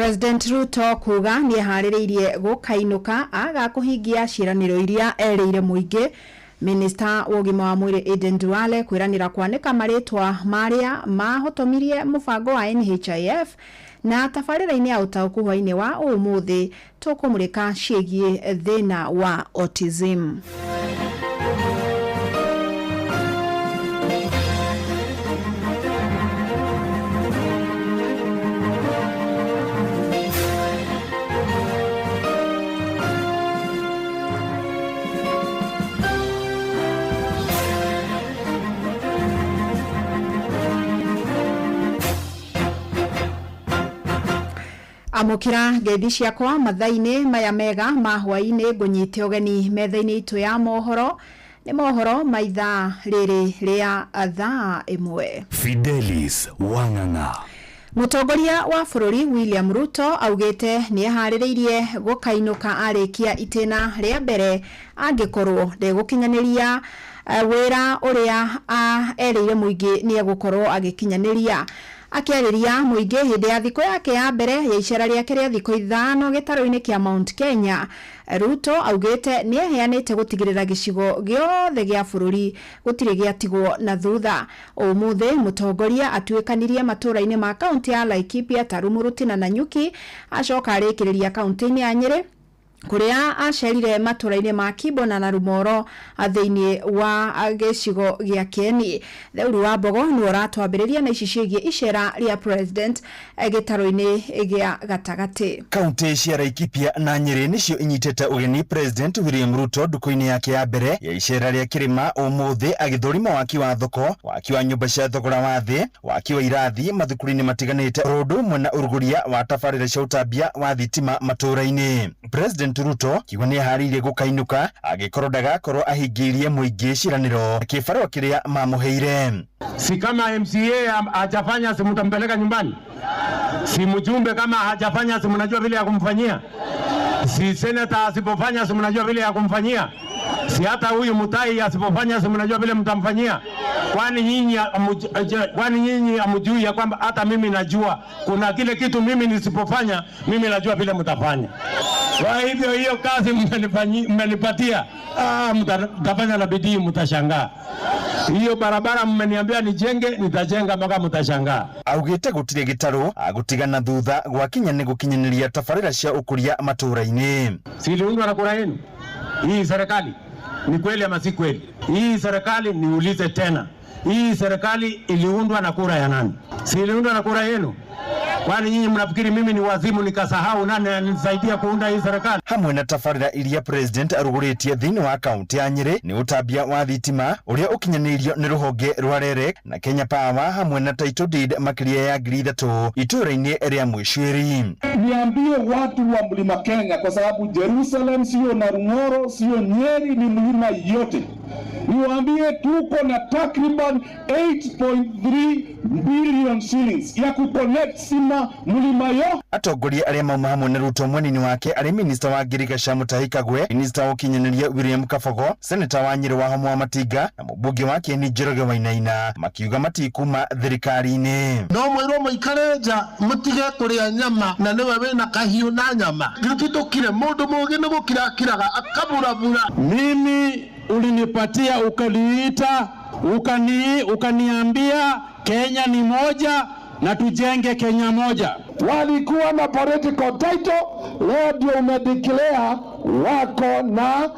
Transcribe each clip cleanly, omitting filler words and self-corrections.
President Ruto kuga nĩeharĩrĩirie gũkainũka aga kũhingia ciĩranĩro iria erĩire mũingĩ. Minista wa ũgima wa mwĩrĩ Aden Duale kwĩranĩra kwanĩka marĩtwa marĩa mahotomirie mũbango wa NHIF. Na tabarĩra-inĩ ya ũtaũku hwainĩ wa ũmũthĩ tũkũmũrĩka ciĩgiĩ thĩna wa autism. Amũkĩra ngeithi ciakwa mathaa-inĩ maya mega ma hwaĩ-inĩ, ngũnyite ũgeni metha-inĩ itũ ya mohoro. Nĩ mohoro ma ithaa rĩrĩ rĩa thaa 1. Fidelis Wang'ang'a. Mũtongoria wa bũrũri William Ruto augĩte nĩ eharĩrĩirie gũkainũka arĩkia itĩna rĩa mbere angĩkorwo ndegũkinyanĩria wĩra ũrĩa erĩire mũingĩ nĩ egũkorwo agĩkinyanĩria. Akĩarĩria mũingĩ hĩndĩ ya thikũ yake ya mbere ya icera rĩake rĩa thikũ 5 gĩtarũ-inĩ kĩa Mount Kenya, Ruto augĩte nĩ eheanĩte gũtigĩrĩra gĩcigo gĩothe gĩa bũrũri gũtirĩ gĩatigwo na thutha. Ũmũthĩ mũtongoria atuĩkanirie matũũra-inĩ ma kaũntĩ ya Laikipia ta Rumuruti na Nanyuki, acoka arĩkĩrĩria kaũntĩ-inĩ ya Nyĩrĩ kũrĩa acerire matũũra-inĩ ma Kimbo na Narumoro thĩinĩ wa gĩcigo gĩa Kieni. Theuri wa Mbogo nĩwe ũratwambĩrĩria na ici ciĩgiĩ icera rĩa President gĩtarũ-inĩ gĩa gatagatĩ. Kaunti cia Laikipia na Nyĩrĩ nĩcio inyitĩte ũgeni President William Ruto ndukũ-inĩ yake ya mbere ya icera rĩa kĩrĩma ũmũthĩ, agĩthũrima waki wa thoko, waki wa nyũmba cia thogora wa thĩ, waki wa irathi mathukuru-inĩ matiganĩte, oro ũndũ ũmwe na ũrugũria wa tabarĩra cia ũtambia wa thitima matũũra-inĩ. President Ruto kiuga nĩ eharĩirie gũkainũka angĩkorwo ndagakorwo ahingĩirie mũingĩ ciĩranĩro kĩbarũa kĩrĩa mamũheire. Si kama MCA hajafanya, si mtampeleka nyumbani? Si mjumbe kama hajafanya, si mnajua vile ya kumfanyia? Si senator asipofanya, si mnajua vile ya kumfanyia? Si hata huyu Mutai asipofanya, si mnajua vile mtamfanyia? Kwani nyinyi hamjui ya kwamba hata mimi najua kuna kile kitu mimi nisipofanya, mimi najua vile mtafanya. Kwa hivyo hiyo kazi mmenipatia, mtafanya na bidii, mtashangaa. Hiyo barabara mmeniambia nijenge, nitajenga mpaka mtashangaa. Augite gutire gitaru agutigana thutha gwakinya ni gukinyaniria tabarira cia ukuria matura-ini. Si iliundwa na kura yenu hii serikali? Ni kweli ama si kweli? Hii serikali, niulize tena, hii serikali iliundwa na kura ya nani? Si iliundwa na kura yenu? Kwani nyinyi mnafikiri mimi ni wazimu nikasahau nani anisaidia kuunda hii serikali? Hamwe na tabarira iria President aruguritie thiini wa kaunti ya Nyeri ni utambia wa thitima uria ukinyaniirio ni ruhonge rwa REREC na Kenya Power hamwe na title deed makiria ya ngiri ithatũ itũũra-inĩ rĩa Mwicwĩri. Niambie watu wa Mlima Kenya, kwa sababu Jerusalem sio Narung'oro, sio Nyeri, ni mlima yote. Niwaambie tuko na takriban 8.3 billion shillings ya kuconnect sima mlima yo. Atongoria arĩa mauma hamwe na Ruto mwenini wake arĩ minista wa Ngirigaca Mutahi Kagwe, minista wa ũkinyanĩria William Kabogo, seneta wa Nyĩrĩ wa Homo wa Matinga na mũmbunge wa Kieni Njoroge Wainaina makiuga matikuma thirikari-inĩ. No mwĩrwo mũikare nja mũtige kũrĩa nyama na nĩwe wĩna kahiũ na nyama. Gĩtitũkire mũndũ mũũgĩ nĩ gũkira akiraga akaburabura. Mimi ulinipatia ukaniita ukaniambia Kenya ni moja na tujenge Kenya moja. Walikuwa na political title, leo ndio umedeclare wako na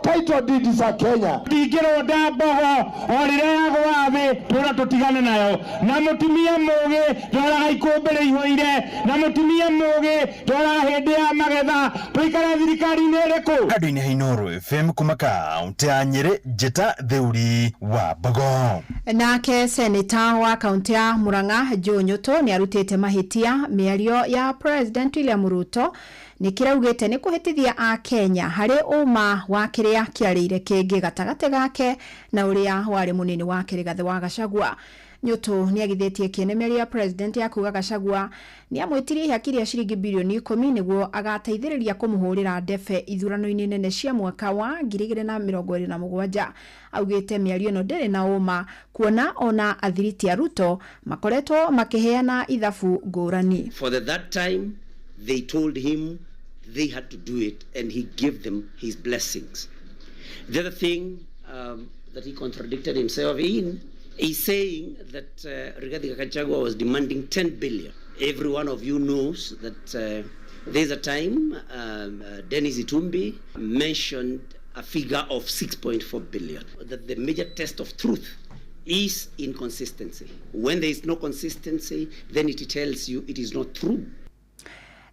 title deed za Kenya. Ndingĩronda mbogo o rĩrĩa yagwa thĩ tũra tũtigane nayo, na mũtumia mũgĩ twaраga ikũmbĩ rĩihũire, na mũtumia mũgĩ twaраga hĩndĩ ya magetha. Tũikare thirikari-inĩ ĩrĩkũ? Kandũ-inĩ ha Inooro FM kuma kaunti ya Nyĩrĩ, Njĩta Theuri wa Mbogo. Nake seneta wa kaunti ya Murang'a Joe Nyutu nĩ arutĩte mahĩtia mĩario ya President William Ruto nĩ kĩraugĩte nĩ kũhĩtithia a Kenya harĩ ũma wa kĩrĩa kĩarĩire kĩngĩ gatagatĩ gake na ũrĩa warĩ mũnini wake Rigathĩ wa Gachagua. Nyutu nĩ agithĩtie kĩene mĩario ya president ya kuga Gachagua nĩ amwĩtirie ihaki rĩa ciringi bilioni 10 nĩguo agateithĩrĩria kũmũhũrĩra ndebe ithurano-inĩ nene cia mwaka wa 2027. Augĩte mĩario ĩno ndĩrĩ na ũma kuona ona athiriti a Ruto makoretwo makĩheana ithabu ngũrani. For the that time, they told him they had to do it, and he gave them his blessings. The other thing that he contradicted himself in is saying that Rigathi Gachagua was demanding 10 billion. Every one of you knows that there's a time Dennis Itumbi mentioned a figure of 6.4 billion. That the major test of truth is inconsistency. When there is no consistency, then it tells you it is not true.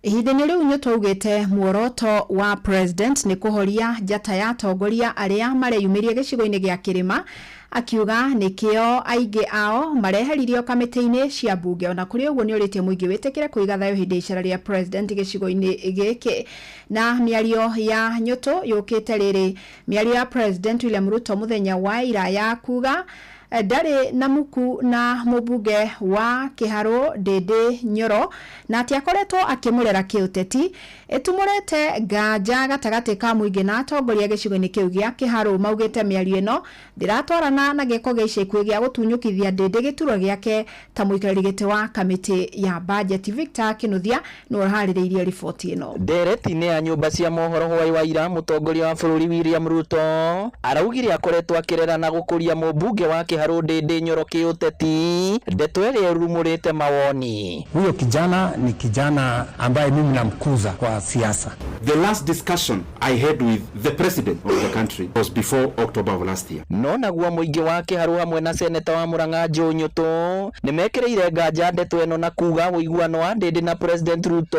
Ihinda-inĩ rĩu Nyutu augĩte muoroto wa president nĩ kũhoria njata ya atongoria arĩa mareyumĩria gĩcigo-inĩ gĩa kĩrĩma, akiuga nĩkĩo aingĩ ao mareheririo kamĩtĩ-inĩ cia mbunge. Ona kũrĩ ũguo nĩ ũrĩtie mũingĩ wĩtĩkĩre kũiga thayũ hĩndĩ ya icera rĩa president gĩcigo-inĩ gĩkĩ. Na mĩario ya Nyutu yũkĩte rĩrĩ mĩario ya president William Ruto mũthenya wa ira ya kuga ndarĩ na muku na mũmbunge wa Kĩharũ Ndĩndĩ Nyoro na atĩ akoretwo akĩmũrera kĩũteti ĩtumũrĩte nganja gatagatĩ ka mũingĩ na atongoria gĩcigo-inĩ kĩu gĩa Kĩharũ. Maugĩte mĩario ĩno ndĩratwarana na gĩko gĩa ica ikuhĩ gĩa gũtunyũkithia Ndĩndĩ gĩturwa gĩake ta mũikarĩri gĩtĩ wa kamĩtĩ ya bajeti. Victor Kinuthia nĩwe ũharĩrĩirie riboti ĩno. Ndereti-inĩ ya nyũmba cia mohoro hwai wa ira, mũtongoria wa bũrũri William Ruto araugire akoretwo akĩrera na gũkũria mũmbunge wa Kĩharũ Ndĩndĩ Nyoro kĩũteti, ndeto ĩrĩa ĩrumũrĩte mawoni. Huyo kijana ni kijana ambaye mimi namkuza kwa siasa. The last discussion I had with the president of the country was before October of last year. No naguo mũingĩ wa Kĩharũ hamwe na seneta wa Murang'a Joe Nyutu nĩmekĩrĩire nganja ndeto ĩno na kuga ũiguano wa Ndĩndĩ na President Ruto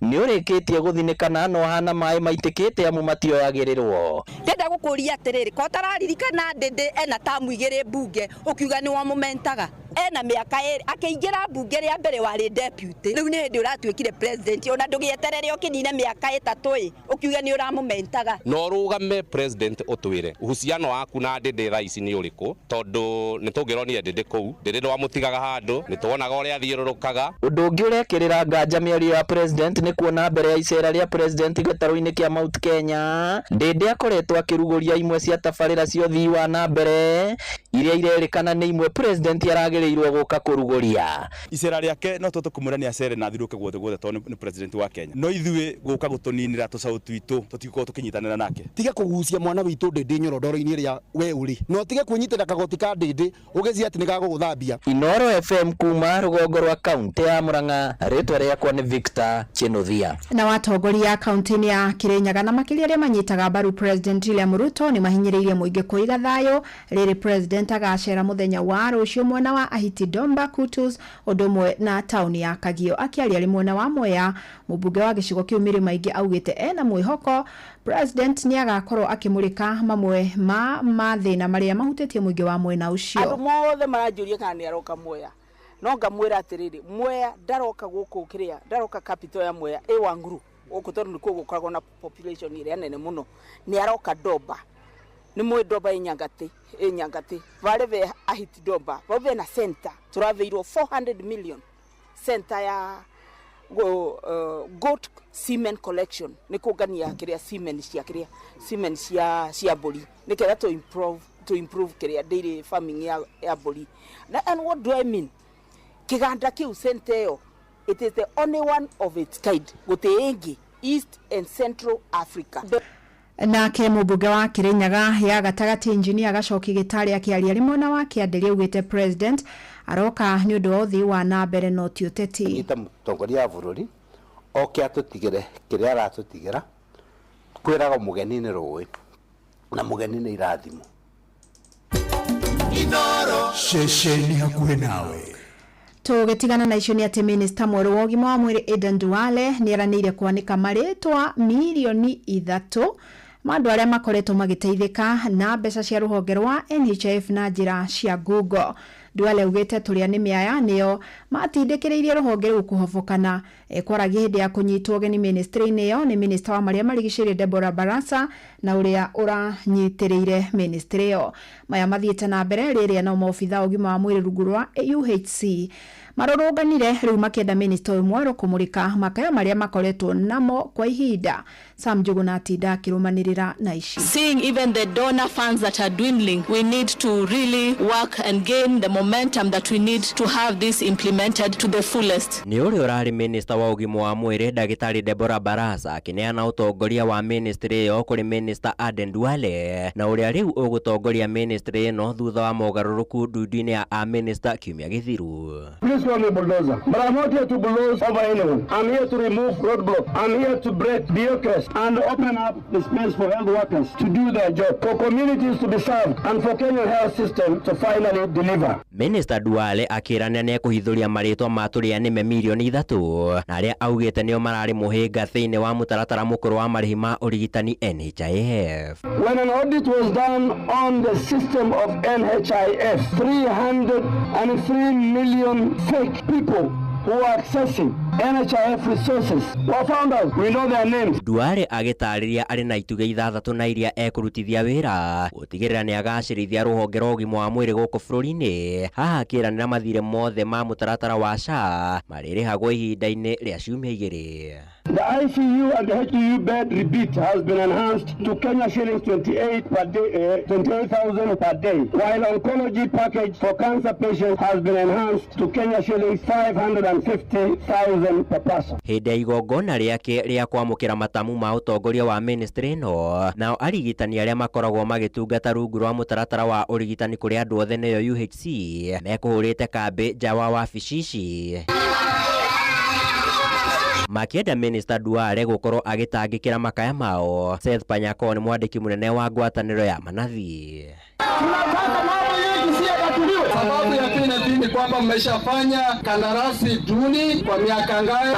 nĩ ũrĩkĩtie gũthinĩkana no hana maĩ maitĩkĩte amu matioyagĩrĩrwo. Ndenda gũkũria atĩrĩrĩ, ko ũtararirikana Ndĩndĩ ena tamu igĩrĩ mbunge ũkiuga nĩ wamũmentaga, ena mĩaka ĩrĩ akĩingĩra mbunge rĩa mbere warĩ deputy, rĩu nĩ hĩndĩ ũratuĩkire president, ona ndũgĩeterere ũkĩnine mĩaka 3 ĩ ũkiuga nĩ ũramũmentaga. No rũgame president ũtwĩre uhusiano waku na Ndĩndĩ thaa ici nĩ ũrĩkũ, tondũ nĩ tũngĩronire Ndĩndĩ kũu, Ndĩndĩ ndwamũtigaga handũ, nĩ tuonaga ũrĩa athiũrũrũkaga. Ũndũ ũngĩ ũrekĩrĩra nganja mĩario ya president nĩ kuona mbere ya icera rĩa president gĩtarũ-inĩ kĩa Mount Kenya, Ndĩndĩ akoretwo akĩrugũria imwe cia tabarĩra cia ũthii wa na mbere iria irerĩkana nĩ imwe president aragĩrĩirwo gũka kũrugũria. Icera rĩake no tũhote kũmwĩra nĩ acere na athiũrũrũke guothe guothe tondũ nĩ president wa Kenya, no ithuĩ gũka gũtũninĩra tũcaũ twitũ tũtigũkorwo tũkĩnyitanĩra nake. Tiga kũgucia mwana witũ Ndĩndĩ Nyoro ndoro-inĩ ĩrĩa we ũrĩ, no tige kwĩnyitĩra kagoti ka Ndĩndĩ ũgĩcia atĩ nĩ gagũgũthambia. Inoro FM kuma rũgongo rwa kaunti ya Murang'a, rĩtwa rĩakwa nĩ Victor Kinuthia. Na watongoria kaunti-inĩ ya Kirinyaga na makĩria arĩa manyitaga mbaru President William Ruto nĩ mahinyĩrĩirie mũingĩ kũiga thayũ rĩrĩ president agacera mũthenya wa rũciũ mwena wa Ahiti Domba Kutus ũndũ ũmwe na taũni ya Kagio. Akĩaria arĩ mwena wa Mwea, mũmbunge wa gĩcigo kĩu Mĩrĩ Maingĩ augĩte ena mwĩhoko president nĩ agakorwo akĩmũrĩka mamwe ma mathĩna marĩa mahutĩtie mũingĩ wa mwena ũcio. Andũ mothe maranjũria kana nĩ aroka Mwea, no ngamwĩra atĩrĩrĩ, Mwea ndaroka gũkũ kĩrĩa, ndaroka capital ya Mwea ĩ Wanguru gũkũ tondũ nĩkuo gũkoragwo na population ĩrĩa nene mũno, nĩ aroka Domba. Nĩ mũĩ Domba ĩ Nyangatĩ varĩa ve Ahiti Domba vau vena center tũraveirwo 400 million center ya goat semen collection, nĩ kũngania kĩrĩa semen cia kĩrĩa semen cia mbũri nĩgetha to improve kĩrĩa dairy farming ya mbũri. Na and what do I mean? Kĩganda kĩu center ĩyo, it is the only one of its kind, gũtĩ ĩngĩ East and Central Africa. Nake mũmbunge wa Kirinyaga ya gatagatĩ engineer Gacoki Gĩtarĩ akĩaria arĩ mwena wa Kĩandĩri augĩte president aroka nĩ ũndũ wa ũthii wa na mbere no ti ũteti. Nyita mũtongoria wa bũrũri oke atũtigĩre kĩrĩa aratũtigĩra, kwĩraga mũgeni nĩ rũĩ na mũgeni nĩ irathimo. Inoro ceceni hakuhĩ nawe. Tũgĩtigana na icio nĩ atĩ minista mwerũ wa ũgima wa mwĩrĩ Aden Duale nĩ eranĩire kwanĩka marĩtwa milioni 3 ma andũ arĩa makoretwo magĩteithĩka na mbeca cia rũhonge rwa NHIF na njĩra cia Google. Duale augĩte tũrĩa nĩme aya nĩo matindĩkĩrĩirie rũhonge rũu kũhobokana. Ekwaragia hĩndĩ ya kũnyitwo ũgeni ministry-inĩ ĩyo nĩ minista wa marĩa marigicĩirie Deborah Barasa na ũrĩa ũranyitĩrĩire ministry ĩyo. Maya mathiĩte na mbere rĩrĩa nao maobitha a ũgima wa mwĩrĩ rungu rwa UHC marũrũnganire rĩu makĩenda minista ũyũ mwerũ kũmũrĩka makaya marĩa makoretwo namo kwa ihinda. Sam Njuguna atinda akĩrũmanĩrĩra na ici. Seeing even the donor funds that are dwindling, we need to really work and gain the momentum that we need to have this implemented to the fullest. Nĩ ũrĩa ũrarĩ minista wa ũgima wa mwĩrĩ ndagĩtarĩ Deborah Barasa akĩneana ũtongoria wa ministry ĩyo kũrĩ minista Aden Duale na ũrĩa rĩu ũgũtongoria ministry ĩno thutha wa mogarũrũku ndundu-inĩ ya a-minista kiumia gĩthiru. Please call me bulldozer. But I'm not here to bulldoze over anyone. I'm here to remove roadblock. I'm here to break bureaucracy and open up the space for health workers to do their job, for communities to be served, and for Kenyan health system to finally deliver. Minista Duale akĩĩranĩra nĩ ekũhithũria marĩtwa ma tũrĩa nĩme mirioni 3 na arĩa augĩte nĩo mararĩ mũhĩnga thĩinĩ wa mũtaratara mũkũrũ wa marĩhi ma ũrigitani NHIF. When an audit was done on the system of NHIF, 303 million fake people who are accessing NHIF resources were found out. We know their names. Duale agĩtarĩria arĩ na itugĩ 6 na iria ekũrutithia wĩra gũtigĩrĩra nĩ agacĩrithia rũhonge rwa ũgima wa mwĩrĩ gũkũ bũrũri-inĩ. Haha akĩĩranĩra mathirĩ mothe ma mũtaratara wa SHA marĩrĩhagwo ihinda-inĩ rĩa ciumia 2. The ICU and the HDU bed rebate has been enhanced to Kenya shillings 28 per day, 28,000 per day, while oncology package for cancer patients has been enhanced to Kenya shillings 550,000 per person. Hĩndĩ ya igongona rĩake rĩa kwamũkĩra matamu ma ũtongoria wa ministry ĩno, nao arigitani arĩa makoragwo magĩtungata rungu rwa mũtaratara wa ũrigitani kũrĩ andũ othe nĩyo UHC mekũhũrĩte kambĩ nja wa wabici ici makĩenda Minister Duale gũkorwo agĩtangĩkĩra makaya mao. Seth Panyako nĩ mwandĩki mũnene wa ngwatanĩro ya manathi. Tunataka mambo yetu si yatatuliwe. Sababu ya pili ni kwamba mmeshafanya kandarasi duni kwa miaka ngapi?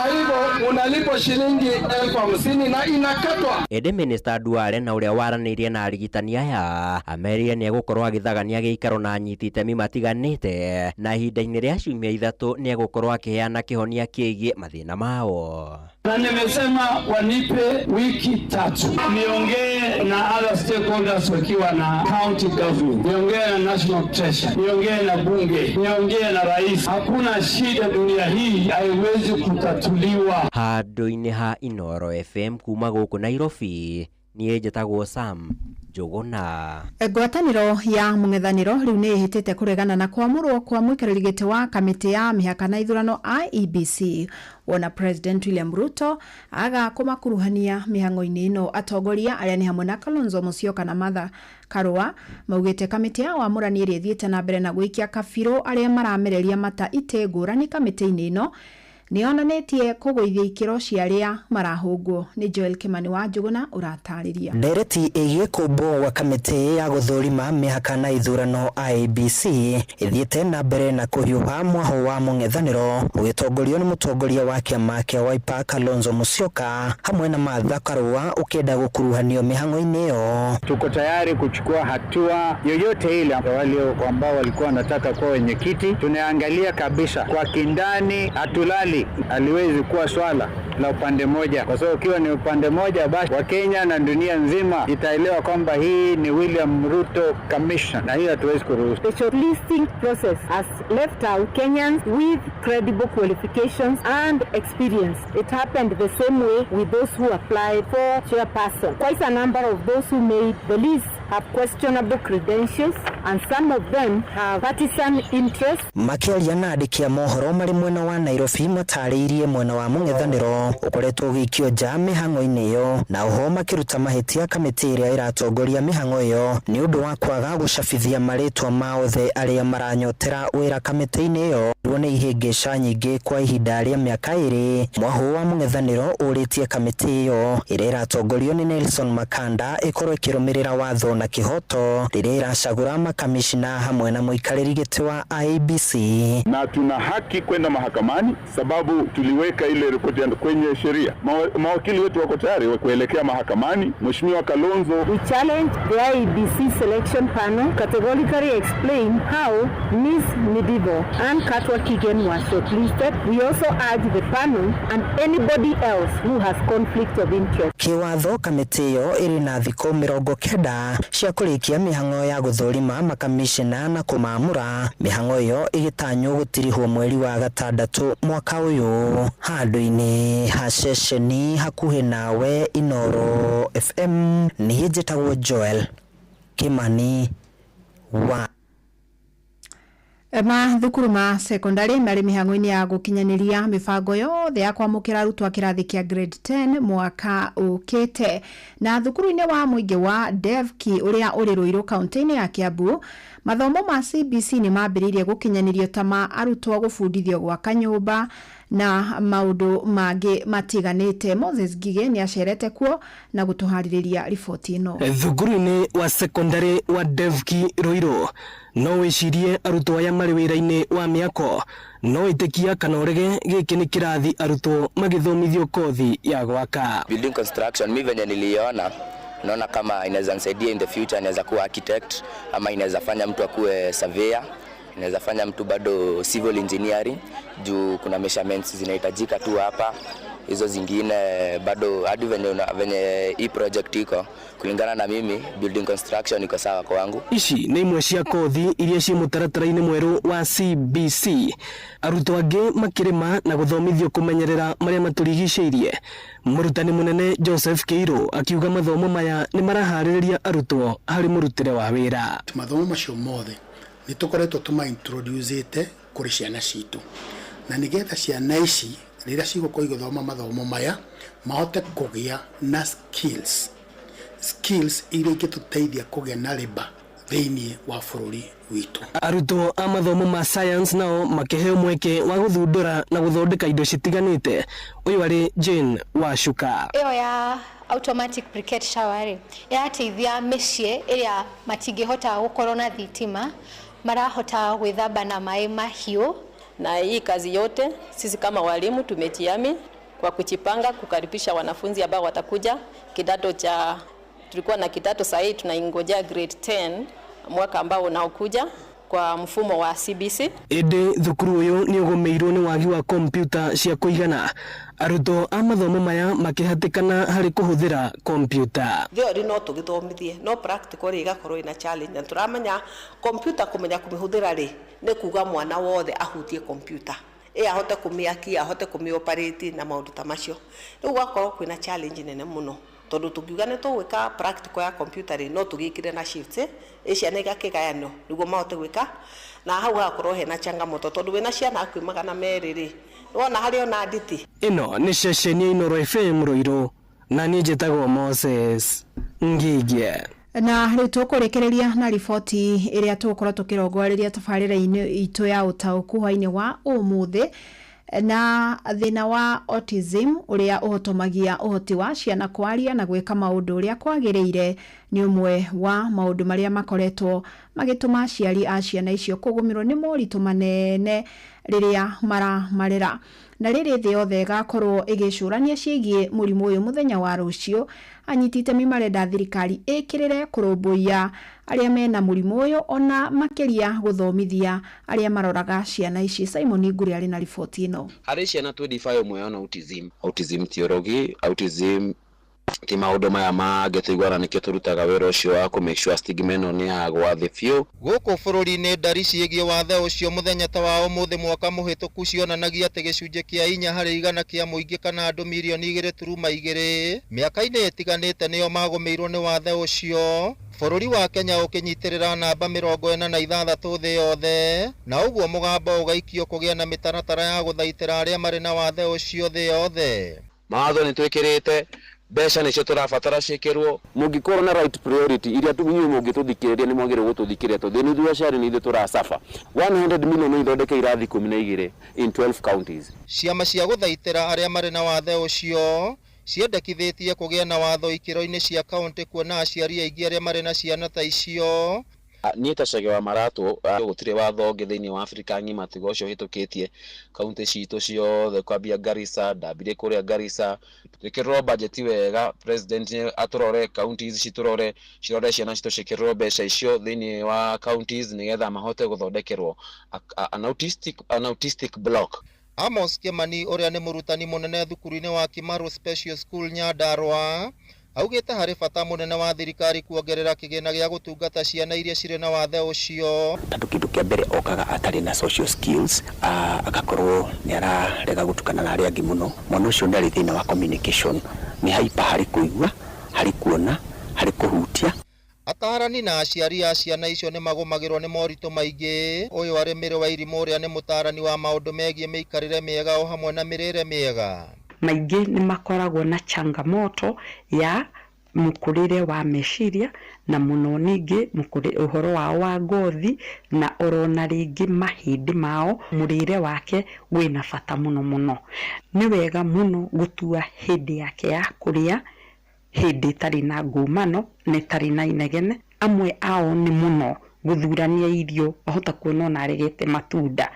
Kwa hivyo unalipwa shilingi 50,000 na inakatwa. Ĩndĩ Minister Duale na ũrĩa waranĩirie na arigitani aya amerire nĩ egũkorwo agĩthagania gĩikaro na anyiti itemi matiganĩte na ihinda-inĩ rĩa ciumia 3 nĩ egũkorwo akĩheana kĩhonia kĩgiĩ mathĩna mao. Na nimesema wanipe wiki 3 niongee na other stakeholders wakiwa na county government, niongee na national treasury, niongee na bunge, niongee na rais. Hakuna shida dunia hii haiwezi kutatuliwa. Handũ-inĩ ha Inooro FM kuma gũkũ Nairobi, niĩ njĩtagwo Sam Njuguna. Ngwatanĩro ya mũng'ethanĩro rĩu nĩ ĩhĩtĩte kũregana na kwamũrwo kwa mũikarĩri gĩtĩ wa kamĩtĩ ya mĩhaka na ithurano IEBC wona President William Ruto aga kũmakuruhania mĩhang'o-inĩ ĩno. Atongoria arĩa nĩ hamwe na Kalonzo Musyoka na Martha Karua maugĩte kamĩtĩ ya wamũrani ĩrĩa ĩthiĩte na mbere na gũikia kabirũ arĩa maramereria mata itĩ ngũrani kamĩtĩ-inĩ ĩno nĩyonanĩtie kũgũithia ikĩro cia arĩa marahũngwo. Nĩ Joel Kimani wa Njuguna ũratarĩria. Ndereti ĩgiĩ kũmbwo gwa kamĩtĩ ya gũthũrima mĩhaka na ithurano IEBC ĩthiĩte na mbere na kũhiũha mwaho wa mũng'ethanĩro ũgĩtongorio nĩ mũtongoria wa kĩama kĩa Wiper Kalonzo Musyoka hamwe na Martha Karua ũkĩenda gũkuruhanio mĩhang'o-inĩ ĩyo. Tuko tayari kuchukua hatua yoyote ile wale ambao walikuwa wanataka kuwa wenyekiti. Tunaangalia kabisa kwa kindani, hatulali. Haliwezi kuwa swala la upande moja, kwa sababu ukiwa ni upande moja basi Wakenya na dunia nzima itaelewa kwamba hii ni William Ruto Commission, na hiyo hatuwezi kuruhusu. The shortlisting process has left out Kenyans with credible qualifications and experience. It happened the same way with those who applied for chairperson. Quite a number of those who made the list have questionable credentials and some of them have partisan interests. Makĩaria na andĩki a mohoro marĩ mwena wa Nairobi matarĩirie mwena wa mũng'ethanĩro ũkoretwo ũgĩikio nja mĩhang'o-inĩ ĩyo na oho makĩruta mahĩtia kamĩtĩ ĩrĩa ĩratongoria mĩhang'o ĩyo nĩ ũndũ wa kwaga gũcabithia marĩtwa ma othe arĩa maranyotera wĩra kamĩtĩ-inĩ ĩyo. Nĩ ihĩngĩca nyingĩ kwa ihinda rĩa mĩaka 2. Mwahũ wa mũng'ethanĩro ũrĩtie kamĩtĩ ĩyo ĩrĩa ĩratongorio nĩ Nelson Makanda ĩkorwo ĩkĩrũmĩrĩra watho na kĩhoto rĩrĩa ĩracagũra makamishna hamwe na mũikarĩri gĩtĩ wa IEBC. Na tuna haki kwenda mahakamani sababu tuliweka ile ripoti kwenye sheria. Mawakili wetu wako tayari kuelekea mahakamani. Mheshimiwa Kalonzo. We challenge the IEBC selection panel categorically explain how Ms. Midivo and Katwa Kigen were shortlisted. We also urge the panel and anybody else who has conflict of interest. Kĩwatho kamĩtĩ ĩyo ĩrĩ na thikũ 90 cia kũrĩkia mĩhang'o ya gũthũrima makamishna na kũmaamũra. Mĩhang'o ĩyo ĩgĩtanywo gũtirihwo mweri wa 6 mwaka ũyũ. Handũ-inĩ ha ceceni hakuhĩ nawe Inoro FM, niĩ njĩtagwo Joel Kimani wa Mathukuru ma sekondari marĩ mĩhang'o-inĩ ya gũkinyanĩria mĩbango yothe ya kwamũkĩra arutwo a kĩrathi kĩa grade 10 mwaka ũkĩte. Na thukuru-inĩ wa mũingĩ wa Devki ũrĩa ũrĩ Ruiru kaunti-inĩ ya Kiambu, mathomo ma CBC nĩ mambĩrĩirie gũkinyanĩrio ta ma arutwo gũbundithio gwaka nyũmba na maũndũ mangĩ matiganĩte. Moses Ngige nĩ acerete kuo na gũtũharĩrĩria riboti ĩno. Thukuru-inĩ wa sekondari wa Devki Ruiru no wĩcirie arutwo aya marĩ wĩra-inĩ wa mĩako, no ĩtĩkia kana ũrege gĩkĩ nĩ kĩrathi arutwo magĩthomithio kothi ya gwaka. Building construction mi venye niliona naona kama inaweza nisaidia in the future, inaweza kuwa architect ama inaweza fanya mtu akuwe surveyor, inaweza fanya mtu bado civil engineering juu kuna measurements zinahitajika tu hapa. Hizo zingine bado hadi venye hii project iko kulingana na mimi building construction iko sawa kwangu. Ici nĩ imwe cia kothi iria ciĩ mũtaratara-inĩ mwerũ wa CBC. Arutwo angĩ makĩrĩma na gũthomithio kũmenyerera marĩa matũrigicĩirie. Mũrutani mũnene Joseph Kĩirũ akiuga mathomo maya nĩ maraharĩrĩria arutwo harĩ mũrutĩre wa wĩra. Mathomo macio mothe nĩ tũkoretwo tũma-introduce-ĩte kũrĩ ciana citũ, na nĩgetha ciana ici rĩrĩa cigũkorwo igĩthoma mathomo maya mahote kũgĩa na skills iria ingĩtũteithia kũgĩa na labour thĩinĩ wa bũrũri witũ. Arutwo a mathomo ma science nao makĩheo mweke wa gũthundũra na gũthondeka indo citiganĩte. Ũyũ arĩ Jane Wacuka. Ĩyo ya automatic briquette shower rĩ ĩrateithia mĩciĩ ĩrĩa matingĩhota gũkorwo na thitima, marahota gwĩthamba na maĩ mahiũ. Na hii kazi yote sisi kama walimu tumejiami kwa kujipanga kukaribisha wanafunzi ambao watakuja kidato cha, tulikuwa na kidato sasa hivi tunaingojea grade 10 mwaka ambao unaokuja kwa mfumo wa CBC. Ĩndĩ thukuru ũyũ nĩ ũgũmĩirwo nĩ wagi wa kompyuta cia kũigana. Arutwo a mathomo maya makĩhatĩkana harĩ kũhũthĩra kompyuta. Theory no tũgĩthomithie no practical rĩ ĩgakorwo ĩna challenge, na tũramenya kompyuta kũmenya kũmĩhũthĩra rĩ nĩ kuga mwana wothe ahutie kompyuta ĩ ahote kũmĩakia, ahote kũmĩoperate na maũndũ ta macio. Rĩu gũgakorwo kwĩna challenge nene mũno tondũ tũngiuga nĩ tũgwĩka practical ya kompyuta rĩ no tũgĩkĩre na shifts ĩ ciana igakĩgayanio nĩguo mahote gwĩka, na hau hagakorwo hena changamoto tondũ wĩna ciana hakuhĩ 200 rĩ wona harĩ ona nditi. Ĩno nĩ ceceni ya Inoro FM Ruiru, na niĩ njĩtagwo Moses Ngige. Na rĩu tũkũrĩkĩrĩria na riboti ĩrĩa tũgũkorwo tũkĩrongoreria tabarĩra-inĩ itũ ya ũtaũku hwaĩ-inĩ wa ũmũthĩ, na thĩna wa autism ũrĩa ũhotomagia ũhoti wa ciana kwaria na gwĩka maũndũ ũrĩa kwagĩrĩire nĩ ũmwe wa maũndũ marĩa makoretwo magĩtũma aciari a ciana icio kũgũmĩrwo nĩ moritũ manene rĩrĩa maramarera. Na rĩrĩ thĩ yothe ĩgakorwo ĩgĩcũrania ciĩgiĩ mũrimũ ũyũ mũthenya wa rũciũ, anyiti itemi marenda thirikari ĩkĩrĩre kũrũmbũiya arĩa mena mũrimũ ũyũ ona makĩria gũthomithia arĩa maroraga ciana ici. Simon Ngure arĩ na riboti ĩno. Harĩ ciana 25 ũmwe ona autism. Autism ti ũrogi, autism ti maũndũ maya mangĩ tũiguana, nĩkĩo tũrutaga wĩra ũcio wa kũ make sure stigma ĩno nĩ yagwa thĩ biũ. Gũkũ bũrũri-inĩ ndari ciĩgiĩ wathe ũcio mũthenya ta wa ũmũthĩ mwaka mũhĩtũku cionanagia atĩ gĩcunjĩ kĩa 4 harĩ 100 kĩa mũingĩ kana andũ mirioni 2.2 mĩaka-inĩ ĩtiganĩte nĩo magũmĩirwo nĩ wathe ũcio. Bũrũri wa Kenya ũkĩnyitĩrĩra namba 46 thĩ yothe, na ũguo mũgambo ũgaikio kũgĩa na mĩtaratara ya gũthaitĩra arĩa marĩ na wathe ũcio thĩ yothe. Mawatho nĩ twĩkĩrĩte Mbeca nĩcio tũrabatara ciĩkĩrwo. Mũngĩkorwo na right priority iria inyuĩ mũngĩtũthikĩrĩria nĩ mwagĩrĩirwo gũtũthikĩrĩria tondũ nĩ ithuĩ aciari nĩ ithuĩ tũracaba. 100 million no ithondeke irathi 12 in 12 counties. Ciama cia gũthaitĩra arĩa marĩ na wathe ũcio ciendekithĩtie kũgĩe na watho ikĩro-inĩ cia kaũntĩ kuona aciari aingĩ arĩa marĩ na ciana ta icio. Niĩ ta Chege wa Maratũ gũtirĩ watho ũngĩ thĩinĩ wa Afrika ng'ima tiga ũcio ũhĩtũkĩtie kaunti citũ ciothe kwambia Garissa, ndambire kũrĩa Garissa. Twĩkĩrĩrwo bajeti wega, president atũrore, counties citũrore, cirore ciana citũ ciĩkĩrĩrwo mbeca icio thĩinĩ wa counties nĩgetha mahote gũthondekerwo an autistic block. Amos Kimani ũrĩa nĩ mũrutani mũnene thukuru-inĩ wa Kimaru Special School Nyandarua augĩte harĩ bata mũnene wa thirikari kuongerera kĩgĩna gĩa gũtungata ciana iria cirĩ na wathe ũcio. Tondũ kĩndũ kĩa mbere okaga atarĩ na social skills, agakorwo nĩ ararega gũtukana na arĩa angĩ mũno. Mwana ũcio nĩ arĩ thĩna wa communication, nĩ hyper harĩ kũigua, harĩ kuona, harĩ kũhutia. Ataarani na aciari a ciana icio nĩ magũmagĩrwo nĩ moritũ maingĩ. Ũyũ arĩ Mary Wairimũ ũrĩa nĩ mũtaarani wa maũndũ megiĩ mĩikarĩre mĩega o hamwe na mĩrĩre mĩega. Maingĩ nĩ makoragwo na changamoto ya mũkũrĩre wa meciria na mũno ningĩ ũhoro wao wa ngothi na orona rĩngĩ mahĩndĩ mao, mũrĩre wake wĩna bata mũno mũno. Nĩ wega mũno gũtua hĩndĩ yake ya kũrĩa, hĩndĩ ĩtarĩ na ngũmano na ĩtarĩ na inegene. Amwe ao nĩ mũno gũthurania irio, wahota kuona ona aregete matunda.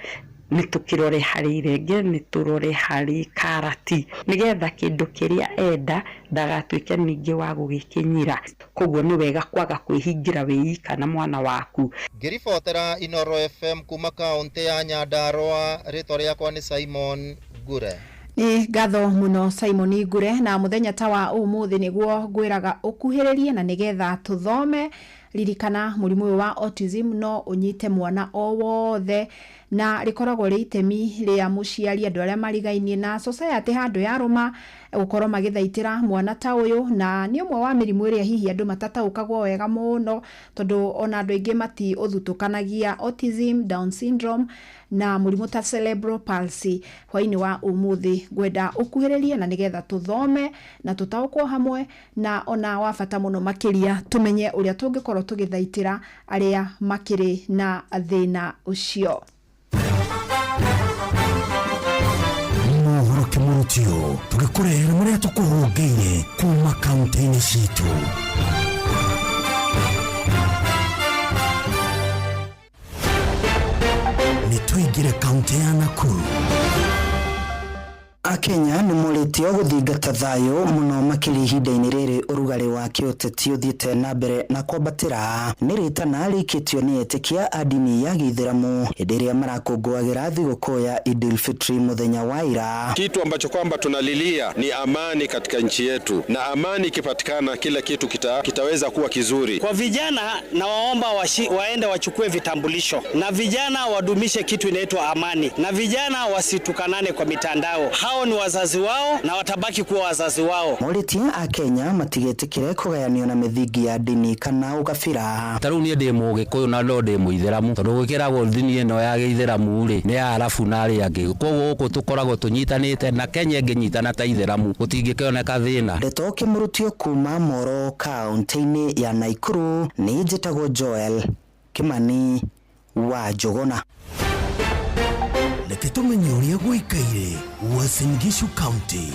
Nĩ tũkĩrore harĩ irenge, nĩ tũrore harĩ karati, nĩgetha kĩndũ kĩrĩa enda ndagatuĩke ningĩ wa gũgĩkĩnyira. Koguo nĩ wega kwaga kwĩhingĩra wĩ na mwana waku. Ngĩribotera Inooro FM kuma kaũntĩ ya Nyandarua, rĩtwa rĩakwa nĩ Simon Ngure. Nĩ ngatho mũno Simon Ngure, na mũthenya ta wa ũmũthĩ nĩguo ngwĩraga ũkuhĩrĩrie na nĩgetha tũthome. Ririkana mũrimũ ũyũ wa autism no ũnyite mwana o wothe na rĩkoragwo rĩ itemi rĩa mũciari, andũ arĩa marigainie na society handũ yarũma gũkorwo magĩthaitĩra mwana ta ũyũ, na nĩ ũmwe wa mĩrimũ ĩrĩa hihi andũ matataũkagwo wega mũno tondũ ona andũ aingĩ mati ũthutũkanagia autism, Down syndrome na mũrimũ ta cerebral palsy. Hwainĩ wa ũmũthĩ ngwenda ũkuhĩrĩrie na nĩgetha tũthome na tũtaũkwo hamwe, na ona wa bata mũno makĩria tũmenye ũrĩa tũngĩkorwo tũgĩthaitĩra arĩa makĩrĩ na thĩna ũcio. Mohoro kĩmũrutio tũgĩkũrehera marĩa tũkũhũngĩire kuma kaunti-inĩ citũ. Nĩ tũingĩre kaunti ya Nakuru. Akenya nĩ morĩtio gũthingata thayũ mũno makĩria ihinda-inĩ rĩrĩ ũrugarĩ wa kĩũteti ũthiĩte na mbere na kwambatĩra. Nĩ rĩtana rĩikĩtio nĩ etĩkia a ndini ya Gĩithĩramu hĩndĩ ĩrĩa marakũngũagĩra thigũkũ ya Idil Fitri mũthenya wa ira. Kitu ambacho kwamba tunalilia ni amani katika nchi yetu, na amani ikipatikana kila kitu kitaweza kuwa kizuri. Kwa vijana na waomba waende wachukue vitambulisho, na vijana wadumishe kitu inaitwa amani, na vijana wasitukanane kwa mitandao. Hao ni wazazi wao na watabaki kuwa wazazi wao. Morĩtie a Kenya matigetĩkĩre kũgayanio na mĩthingi ya ndini kana ũgabira. Ta rĩu niĩ ndĩ Mũgĩkũyũ na no ndĩ Mũithĩramu, tondũ gwĩkĩragwo ndini ĩno ya Gĩithĩramu rĩ nĩ ya Arabu na arĩa angĩ, koguo gũkũ tũkoragwo tũnyitanĩte na Kenya ĩngĩnyitana ta Ithĩramu gũtingĩkĩoneka thĩna. Ndeto kĩmũrutio kuma Moro kaunti-inĩ ya Nakuru, nĩ njĩtagwo Joel Kimani wa Njũgũna. Reke tũmenye ũrĩa gũikaire Uasin Gishu County.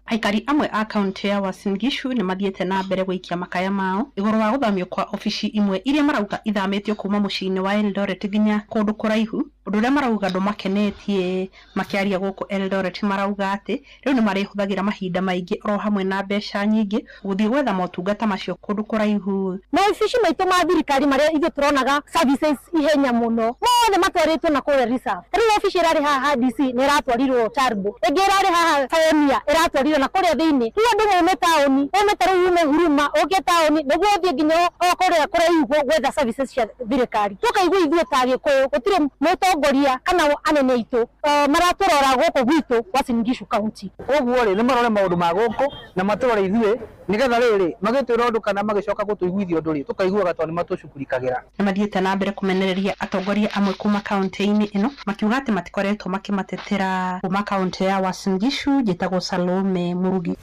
Aikari amwe a kaunti ya Uasin Gishu nĩ mathiĩte na mbere gũikia makaya mao igũrũ wa gũthamio kwa obici imwe iria marauga ithamĩtio kuma mũciĩ-inĩ wa Eldoret nginya kũndũ kũraihu, ũndũ ũrĩa marauga ndũmakenetie. Makĩaria gũkũ Eldoret marauga atĩ rĩu nĩ marĩhũthagĩra mahinda maingĩ oro hamwe na mbeca nyingĩ gũthiĩ gwetha motungata macio kũndũ kũraihu. Maobici maitũ ma thirikari marĩa ithuĩ tũronaga services ihenya mũno mothe matwarĩtwo na kũrĩa reserve. Rĩu obici ĩrarĩ haha DC nĩ ĩratwarirwo Turbo, ĩngĩ ĩrarĩ haha Pioneer ĩratwarirwo na kũrĩa thĩinĩ. Rĩu andũ maume taũni, ume ta rĩu ume Huruma ũke taũni nĩguo ũthiĩ nginya o kũrĩa kũraihu gwetha services cia thirikari. Tũkaigua ithuĩ ta Gĩkũyũ gũtirĩ mũtongoria atongoria kana anene aitũ maratũrora gũkũ gwitũ Uasin Gishu County. Koguo rĩ, nĩ marore maũndũ ma gũkũ na matũrore ithuĩ nĩgetha rĩrĩ magĩtwĩra ũndũ kana magĩcoka gũtũiguithia ũndũ rĩ, tũkaiguaga tondũ nĩ matũcukurikagĩra. Nĩ mathiĩte na mbere kũmenereria atongoria amwe kuma kaunti-inĩ ĩno makiuga atĩ matikoretwo makĩmatetera. Kuma kaunti ya Uasin Gishu, njĩtagwo Salome Murugi.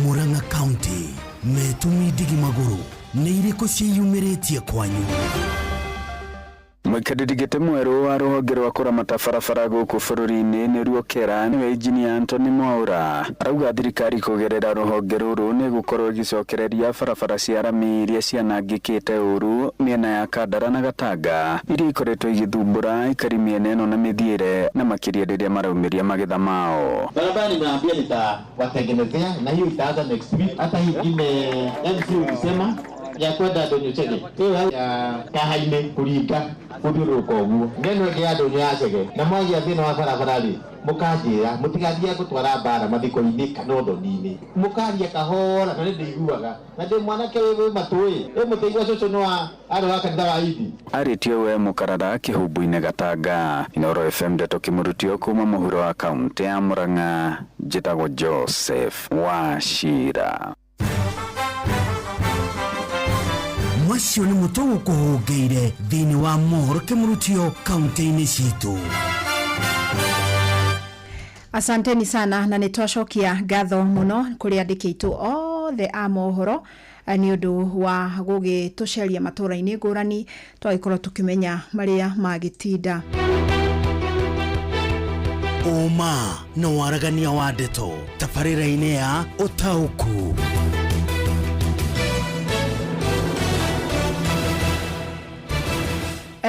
Murang'a County metumi ndigi magũrũ nĩ irĩkũ ciĩyumĩrĩtie kwanyu? Mũikarĩri gĩtĩ mwerũ wa rũhonge rwa kũramata barabara gũkũ bũrũri-inĩ nĩruo KERA nĩwe injinia Anthony Mwaura arauga thirikari kũgerera rũhonge rũrũ nĩ ĩgũkorwo ĩgĩcokereria barabara cia rami iria cianangĩkĩte ũru mĩena ya Kandara na Gatanga iria ikoretwo igĩthumbũra aikari mĩena ĩno na mĩthiĩre na makĩria rĩrĩa maraumĩria magetha mao. Barabara nimeambia nitawatengenezea na hiyo itaanza next week. Hata hii ingine MC ulisema ya kwenda ndonyo Chege ĩyo ya kahainĩ kũringa gũthiũrũrũka ũguo neno ĩngĩ ya ndonyo ya Chege na mwagia thĩna wa barabara rĩ mũkanjĩra mũtigathiĩ gũtwara mbara mathiko-inĩ kana ũthoni-inĩ mũkaria kahora na nĩ ndĩiguaga na ndĩ mwanake wĩ matũ-ĩ ĩ mũtĩigua cũcũ no arĩ wa kanitha wa Indi. Arĩtie we mũkarara kĩhumbu-inĩ Gatanga. Inooro FM ndeto kĩmũrutio kuma mũhuro wa kaunti ya Murang'a njĩtagwo Joseph Wachira. Macio nĩ mũtũ gũkũhũngĩire thĩinĩ wa mohoro kĩmũrutio kaunti-inĩ citũ. Asanteni sana na nĩ twacokia ngatho mũno kũrĩ andĩki aitũ othe a mohoro nĩ ũndũ wa gũgĩtũceria matũũra-inĩ ngũrani twagĩkorwo tũkĩmenya marĩa magĩtinda. Ũma na waragania wa ndeto tabarĩra-inĩ ya ũtaũku.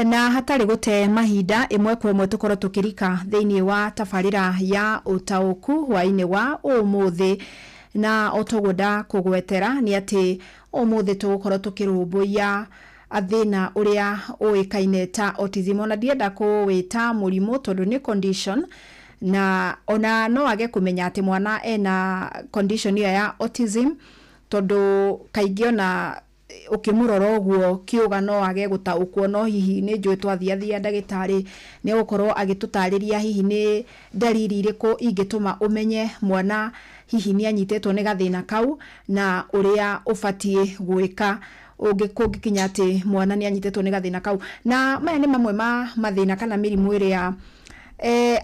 Na hatarĩ gũte mahinda ĩmwe kwa ĩmwe tũkorwo tũkĩrika thĩinĩ wa tabarĩra ya ũtaũku hwaĩ-inĩ wa ũmũthĩ, na o toguo ndakũgwetera nĩ atĩ ũmũthĩ tũgũkorwo tũkĩrũmbũiya thĩna ũrĩa ũĩkaine ta autism. Ona ndienda kũwĩta mũrimũ tondũ nĩ condition, na ona no age kũmenya atĩ mwana ena condition ĩyo ya autism tondũ kaingĩ ona ũkĩmũrora ũguo kĩũga no age gũtaũkwo, no hihi nĩ njũĩ twathiathia ndagĩtarĩ nĩ egũkorwo agĩtũtarĩria hihi nĩ ndariri irĩkũ ingĩtũma ũmenye mwana hihi nĩ anyitĩtwo nĩ gathĩna kau na ũrĩa ũbatiĩ gwĩka kũngĩkinya atĩ mwana nĩ anyitĩtwo nĩ gathĩna kau. Na maya nĩ mamwe ma mathĩna kana mĩrimũ ĩrĩa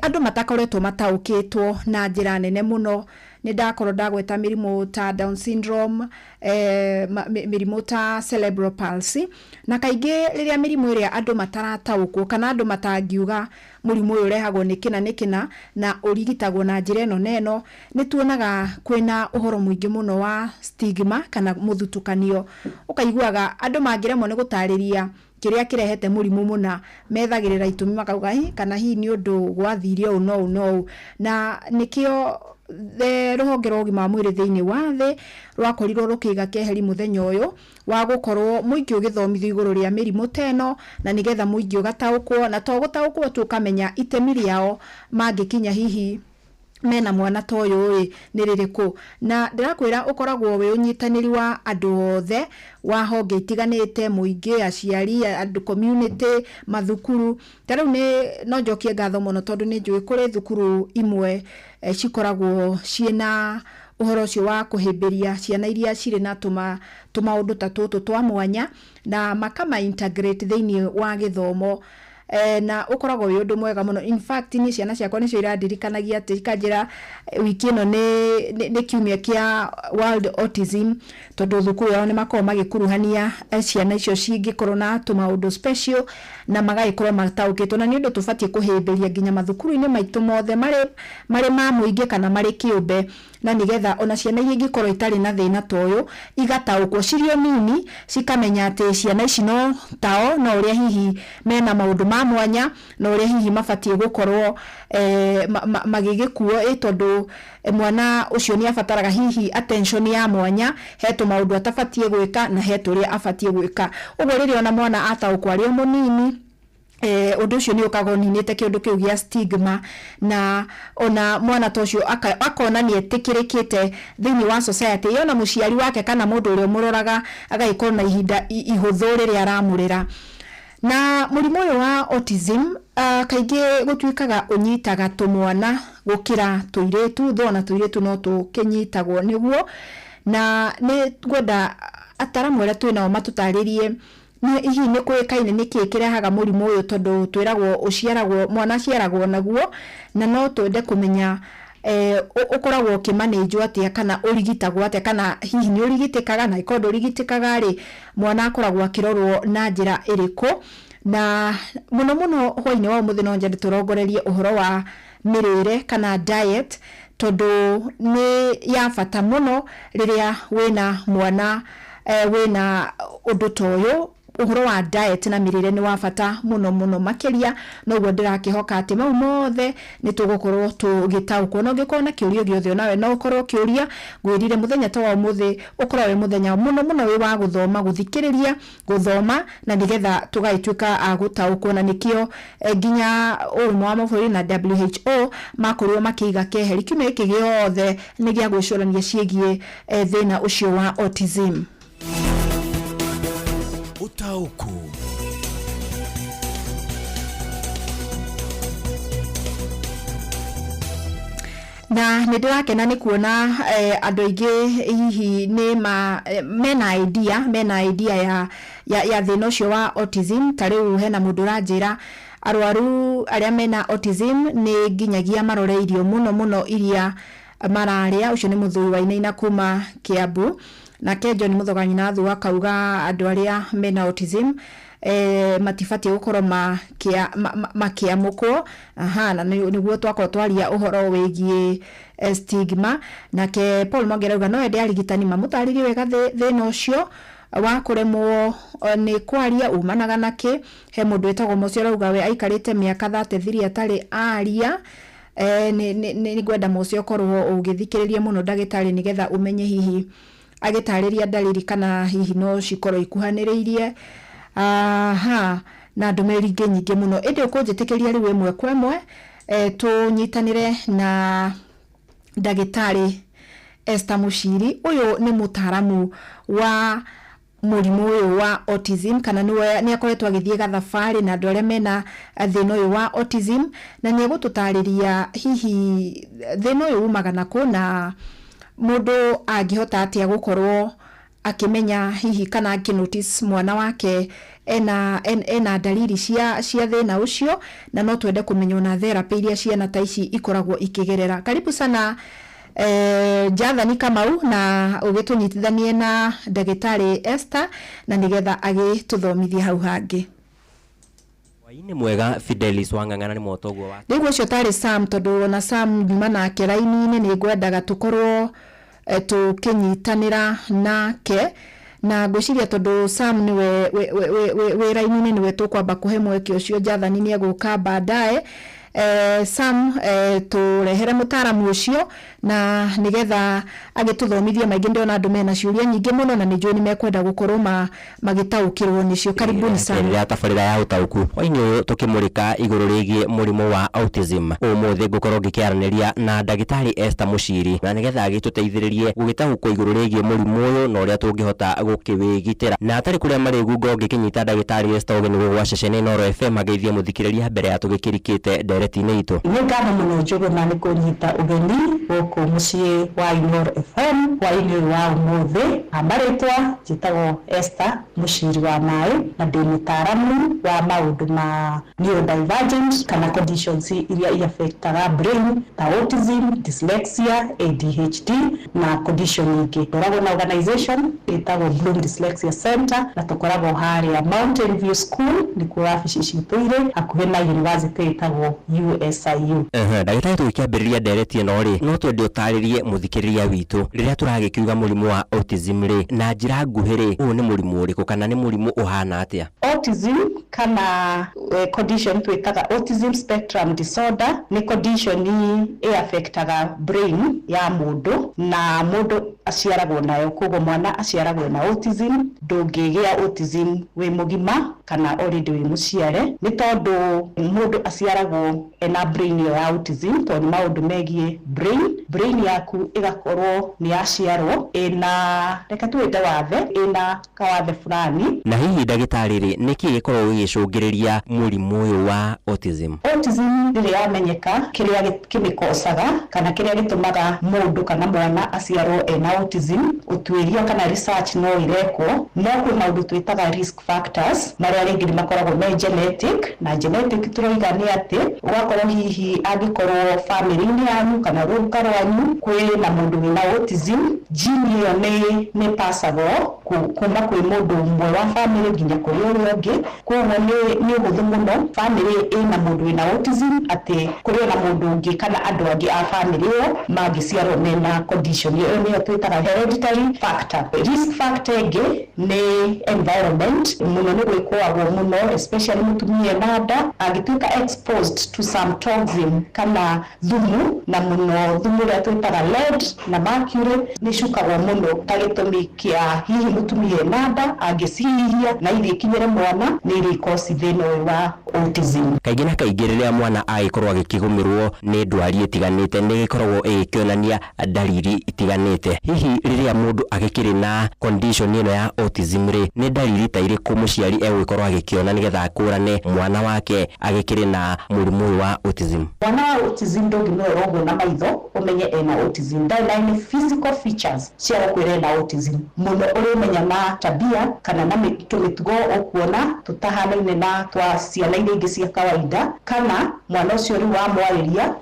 andũ matakoretwo mataũkĩtwo na njĩra nene mũno. Nĩ ndakorwo ndagweta mĩrimũ ta Down syndrome, mĩrimũ ta cerebral palsy, na kaingĩ rĩrĩa mĩrimũ ĩrĩa andũ matarataũkwo kana andũ matangiuga mũrimũ ũyũ ũrehagwo nĩ kĩna nĩ kĩna na ũrigitagwo na njĩra ĩno na ĩno, nĩ tuonaga kwĩna ũhoro mũingĩ mũno wa stigma kana mũthutũkanio. Ũkaiguaga andũ mangĩremwo nĩ gũtarĩria kĩrĩa kĩrehete mũrimũ mũna methagĩrĩra itũmi makauga hi kana hihi nĩ ũndũ gwathire ũũ na ũũ na ũũ, na nĩkĩo rũhonge rwa ũgima wa mwĩrĩ thĩinĩ wa thĩ rwakorirwo rũkĩiga keheri mũthenya ũyũ wa gũkorwo mũingĩ ũgĩthomithio igũrũ rĩa mĩrimũ ta ĩno, na nĩgetha mũingĩ ũgataũkwo, na to gũtaũkwo tu ũkamenya itemi rĩao mangĩkinya hihi mena mwana ta ũyũ ĩ nĩ rĩrĩkũ. Na ndĩrakwĩra ũkoragwo wĩ ũnyitanĩri wa andũ othe wa honge itiganĩte, mũingĩ, aciari, andũ community, mathukuru. Ta rĩu nĩ no njokie ngatho mũno tondũ nĩ njũĩ kũrĩ thukuru imwe cikoragwo ciĩna ũhoro ũcio wa kũhĩmbĩria ciana iria cirĩ na tũmaũndũ ta tũtũ twa mwanya na makama integrate thĩinĩ wa gĩthomo. Na ũkoragwo wĩ ũndũ mwega mũno. In fact niĩ ciana ciakwa nĩcio irandirikanagia atĩ ikanjĩra wiki ĩno nĩ kiumia kĩa World Autism, tondũ thukuru yao nĩ makoragwo magĩkuruhania ciana icio cingĩkorwo na tũmaũndũ special na magagĩkorwo mataũkĩtwo, na nĩ ũndũ tũbatiĩ kũhĩmbĩria nginya mathukuru-inĩ maitũ mothe marĩ ma mũingĩ kana marĩ kĩũmbe, na nĩgetha ona ciana iria ingĩkorwo itarĩ na thĩna ta ũyũ igataũkwo cirĩ o nini, cikamenya atĩ ciana ici no tao, no ũrĩa hihi mena maũndũ ma mwanya na ũrĩa hihi mabatiĩ gũkorwo magĩgĩkuo, tondũ mwana ũcio nĩ abataraga hihi attention ya mwanya, he tũmaũndũ atabatiĩ gwĩka na he tũrĩa abatiĩ gwĩka. Ũguo rĩrĩa ona mwana ataũkwo arĩ o mũnini, ũndũ ũcio nĩ ũkaga ũninĩte kĩũndũ kĩu gĩa stigma, na ona mwana ta ũcio akona nĩ etĩkĩrĩkĩte thĩinĩ wa society, ona mũciari wake kana mũndũ ũrĩa ũmũroraga agagĩkorwo na ihinda ihũthũ rĩrĩa aramũrera. Na mũrimũ ũyũ wa autism kaingĩ gũtuĩkaga ũnyitaga tũmwana gũkĩra tũirĩtu, though ona tũirĩtu no tũkĩnyitagwo nĩguo. Na nĩ ngwenda ataramu arĩa twĩ nao matũtarĩrie nĩ hihi nĩ kũĩkaine nĩkĩ kĩrehaga mũrimũ ũyũ, tondũ twĩragwo ũciaragwo, mwana aciaragwo naguo, na no twende kũmenya ũkoragwo ũkĩmanĩnjwo atĩa kana ũrigitagwo atĩa, kana hihi nĩ ũrigitĩkaga, na ĩkorwo ndũrigitĩkaga rĩ, mwana akoragwo akĩrorwo na njĩra ĩrĩkũ. Na mũno mũno hwainĩ wa ũmũthĩ no nyende tũrongorerie ũhoro wa mĩrĩre kana diet, tondũ nĩ ya bata mũno rĩrĩa wĩna mwana wĩna ũndũ ta ũyũ. Ũhoro wa diet na mĩrĩre nĩ wa bata mũno mũno makĩria, noguo ndĩrakĩhoka atĩ mau mothe nĩ tũgũkorwo tũgĩtaũkwo. Na ũngĩkorwo na kĩũria gĩothe onawe no ũkorwo ũkĩũria. Ngwĩrire mũthenya ta wa ũmũthĩ ũkorwo wĩ mũthenya mũno mũno wĩ wa gũthoma, gũthikĩrĩria, gũthoma, na nĩgetha tũgagĩtuĩka a gũtaũkwo. Na nĩkĩo nginya ũrũmwe wa mabũrũri na WHO makorirwo makĩiga keheri kiumia gĩkĩ gĩothe nĩ gĩa gwĩcũrania ciĩgiĩ thĩna ũcio wa autism. Ũtaũku. Na nĩ ndĩrakena nĩ kuona andũ aingĩ hihi nĩ ma mena idea ya thĩna ũcio wa autism. Ta rĩu hena mũndũ ũranjĩra arwaru arĩa mena autism nĩ nginyagia marore irio mũno mũno iria mararĩa. Ũcio nĩ mũthuri wa Inaina kuma Kiambu. Nake John Mũthoganyi Nathu akauga andũ arĩa mena autism matibatiĩ gũkorwo makĩamũkwo. Aha, na nĩguo twakorwo twaria ũhoro wĩgiĩ stigma. Nake Paul Mwangi arauga no ende arigitani mamũtarĩrie wega thĩna ũcio wa kũremwo nĩ kwaria umanaga na kĩ. He mũndũ wĩtagwo Mũcio arauga we aikarĩte mĩaka 33 atarĩ aria. Nĩ ngwenda Mũcio ũkorwo ũgĩthikĩrĩria mũno ndagĩtarĩ nĩgetha ũmenye hihi agĩtarĩria ndariri kana hihi no cikorwo ikuhanĩrĩirie. Aha, na ndũmĩrĩri ingĩ nyingĩ mũno, ĩndĩ ũkũnjĩtĩkĩria rĩu ĩmwe kwa ĩmwe tũnyitanĩre na ndagĩtarĩ Esther Muchiri. Ũyũ nĩ mũtaaramu wa mũrimũ ũyũ wa autism, kana nĩ akoretwo agĩthiĩ gathabarĩ na andũ arĩa mena thĩna ũyũ wa autism, na nĩ egũtũtarĩria hihi thĩna ũyũ umaga nakũ na mũndũ angĩhota atĩa gũkorwo akĩmenya hihi kana akĩnotice mwana wake ena ndariri cia thĩna ũcio. Na no twende kũmenya ona therapy iria ciana ta ici ikoragwo ikĩgerera. Karibu sana Jathani Kamau, na ũgĩtũnyitithanie na ndagĩtarĩ Esther na nĩgetha agĩtũthomithie hau hangĩ. Hwaĩ-inĩ mwega, Fidelis Wang'ang'ana nĩ motoguo wa Rĩu ũcio tarĩ Sam, tondũ ona Sam nyuma nake raini-inĩ, nĩ ngwendaga tũkorwo tũkĩnyitanĩra nake, na ngwĩciria tondũ Sam nĩwe wĩ raini-inĩ, nĩwe tũkwamba kũhe mweke ũcio. Jathani nĩ egũka baadaye. Sam, tũrehere mũtaaramu ũcio na nĩgetha agĩtũthomithie maingĩ. Ndĩrona andũ mena ciũria nyingĩ mũno na nĩ njũĩ nĩ mekwenda gũkorwo magĩtaũkĩrwo nĩcio. Karibuni sana. Rĩrĩa tabarĩra ya ũtaũku hwaĩ-inĩ ũyũ tũkĩmũrĩka igũrũ rĩgiĩ mũrimũ wa autism. Ũmũthĩ ngũkorwo ngĩkĩaranĩria na ndagĩtarĩ Esther Muchiri na nĩgetha agĩtũteithĩrĩrie gũgĩtaũkwo igũrũ rĩgiĩ mũrimũ ũyũ na ũrĩa tũngĩhota gũkĩwĩgitĩra. Na atarĩ kũrĩa marĩ ngungo ngĩkĩnyita ndagĩtarĩ Esther ũgeni gũgwa ceceni Inooro FM ageithie mũthikĩrĩria mbere ya tũgĩkĩrikĩte ndereti-inĩ itũ. Nĩ ngatho mũno Njũgũna nĩ kũnyita ũgeni gũkũ mũciĩ wa Inooro FM hwaĩ-inĩ ũyũ wa ũmũthĩ. Marĩtwa njĩtagwo Esther Muchiri wa Maĩ na ndĩ mũtaaramu wa maũndũ ma neurodivergent kana conditions iria iaffectaga brain ta autism, dyslexia, ADHD na condition ingĩ. Ngoragwo na organization ĩtagwo Bloom Dyslexia Center na tũkoragwo harĩa Mountain View School, nĩkuo wabici citũ irĩ, hakuhĩ na university ĩtagwo USIU. Ndagĩtarĩ, tũgĩkĩambĩrĩria ndereti ĩno rĩ, no twende ũtarĩrie mũthikĩrĩria witũ rĩrĩa tũragĩkiuga mũrimũ wa autism rĩ, na njĩra nguhĩ rĩ, ũyũ nĩ mũrimũ ũrĩkũ kana nĩ mũrimũ ũhana atĩa? Autism kana condition twĩtaga autism spectrum disorder nĩ condition ĩ affectaga brain ya mũndũ na mũndũ aciaragwo nayo. Koguo mwana aciaragwo na autism. Ndũngĩgĩa autism wĩ mũgima kana already wĩ mũciare, nĩ tondũ mũndũ aciaragwo ena brain ĩyo ya autism, tondũ nĩ maũndũ megiĩ brain. Brain yaku ĩgakorwo nĩ yaciarwo ĩna, reke tuwĩte wathe, ĩna kawathe fulani. Na hihi ndagĩtarĩ rĩ, nĩkĩ gĩkoragwo gĩgĩcũngĩrĩria mũrimũ ũyũ wa autism? Autism rĩrĩ yamenyeka kĩrĩa kĩmĩkocaga kana kĩrĩa gĩtũmaga mũndũ kana mwana aciarwo ena autism, ũtuĩria kana research no ĩrekwo, no kwĩ maũndũ twĩtaga risk factors marĩa rĩngĩ nĩ makoragwo me genetic. Na genetic tũroiga nĩ atĩ ũgakorwo hihi angĩkorwo family-inĩ yanyu kana rũruka rwanyu kwĩ na mũndũ wĩna autism, gene ĩyo nĩ passagwo kuma kwĩ mũndũ ũmwe wa family nginya kũrĩ ũrĩa ũngĩ. Koguo nĩ ũhũthũ mũno family ĩna mũndũ wĩna autism atĩ kũrĩ ona mũndũ ũngĩ kana andũ angĩ a family ĩyo mangĩciarwo mena condition ĩyo. Ĩyo nĩyo twĩtaga hereditary factor. Risk factor ĩngĩ nĩ environment. Mũno nĩ gwĩkũagwo mũno, especially mũtumia ena nda angĩtuĩka exposed to some toxin kana thumu, na mũno thumu ũrĩa twĩtaga lead na mercury nĩ cukagwo mũno ta gĩtũmi kĩa hihi mũtumia ena nda angĩcihihia na iria ikinyĩre mwana nĩ irĩkoci thĩna ũyũ wa autism. Kaingĩ na kaingĩ rĩrĩa mwana agĩkorwo agĩkĩgũmĩrwo nĩ ndwari ĩtiganĩte, nĩ ĩgĩkoragwo ĩgĩkĩonania ndariri itiganĩte. Hihi rĩrĩa mũndũ agĩkĩrĩ na condition ĩno ya autism rĩ, nĩ ndariri ta irĩkũ mũciari egũgĩkorwo agĩkĩona nĩgetha akũrane mwana wake agĩkĩrĩ na mũrimũ ũyũ wa autism? Mwana wa autism ndũngĩmũrora ũguo na maitho ũmenye ena autism. Ndarĩ na any physical features cia gũkwĩra ena autism. Mũno ũrĩmenya na tabia kana na tũmĩtugo ũkuona tũtahanaine na twa ciana iria ingĩ cia kawaida, kana mwana ũcio rĩu wamwarĩria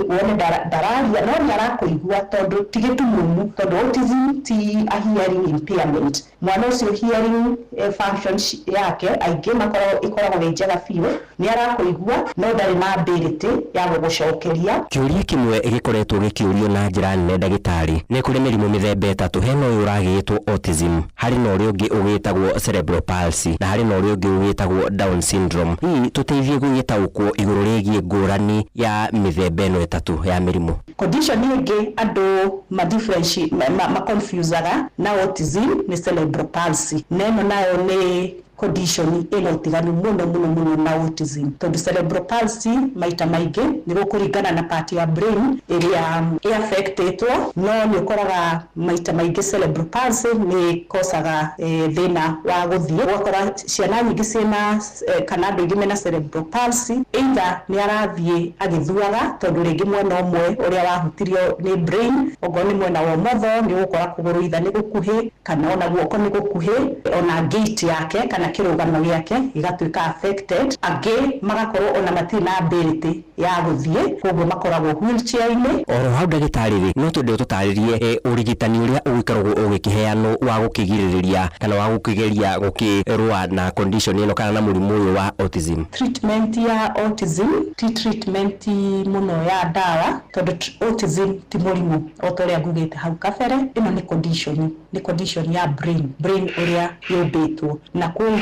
wone ndararia no nĩ arakũigua, tondũ ti gĩtumumu, tondũ autism ti a hearing impairment. Mwana ũcio hearing function yake aingĩ makoragwo ĩkoragwo ĩ njega biũ, nĩ arakũigua no ndarĩ na ability ya gũgũcokeria. Kĩũria kĩmwe gĩkoretwo gĩkĩũrio na njĩra nene ndagĩtarĩ, nĩ kũrĩ mĩrimũ mĩthemba ĩtatũ. Hena ũyũ ũragĩtwo autism, harĩ na ũrĩa ũngĩ ũgĩtagwo cerebral palsy, na harĩ na ũrĩa ũngĩ ũgĩtagwo Down syndrome. Hihi tũteithie gũgĩtaũkwo igũrũ rĩgiĩ ngũrani ya mĩthemba ĩno ĩtatũ ya mĩrimũ. Condition ĩngĩ andũ ma differentiate ma confusaga na autism nĩ cerebral palsy, na ĩno nayo nĩ condition ĩna ũtiganu mũno mũno mũno na autism, tondũ cerebral palsy maita maingĩ nĩ gũkũringana na part ya brain ĩrĩa ĩaffectĩtwo, no nĩ ũkoraga maita maingĩ cerebral palsy nĩ ĩkocaga thĩna wa gũthiĩ. Ũgakora ciana nyingĩ ciĩna kana andũ aingĩ mena cerebral palsy, either nĩ arathiĩ agĩthuaga tondũ rĩngĩ mwena ũmwe ũrĩa wahutirio nĩ brain, okorwo nĩ mwena wa ũmotho nĩ ũgũkora kũgũrũ either nĩ gũkuhĩ kana ona guoko nĩ gũkuhĩ, ona gait yake kana kĩrũgamo gĩake gĩgatuĩka affected. Angĩ magakorwo ona matirĩ na ability ya gũthiĩ, koguo makoragwo wheelchair-inĩ. Oro hau ndagĩtarĩ rĩ, no twende ũtũtarĩrie ũrigitani ũrĩa ũgĩkoragwo ũgĩkĩheanwo wa gũkĩgirĩrĩria kana wa gũkĩgeria gũkĩrũa na condition ĩno kana na mũrimũ ũyũ wa autism. Treatment ya autism ti treatment mũno ya ndawa, tondũ autism ti mũrimũ o ta ũrĩa ngugĩte hau kabere. Ĩno nĩ condition, nĩ condition ya brain ũrĩa yũmbĩtwo, na koguo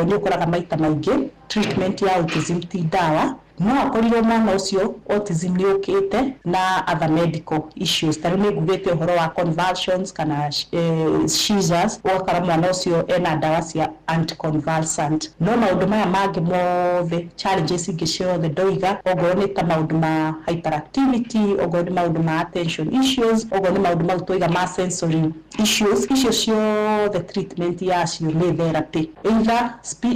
nĩ ũkoraga maita maingĩ treatment ya autism ti ndawa. No akorirwo mwana ũcio autism nĩ ũkĩte na other medical issues, ta rĩu nĩ ngugĩte ũhoro wa convulsions kana seizures, ũgakora mwana ũcio ena ndawa cia anticonvulsant. No maũndũ maya mangĩ mothe, challenges ingĩ ciothe ndoiga, okorwo nĩ ta maũndũ ma hyperactivity, okorwo nĩ maũndũ ma attention issues, okorwo nĩ maũndũ mau twoiga ma sensory issues, icio ciothe treatment yacio nĩ therapy, either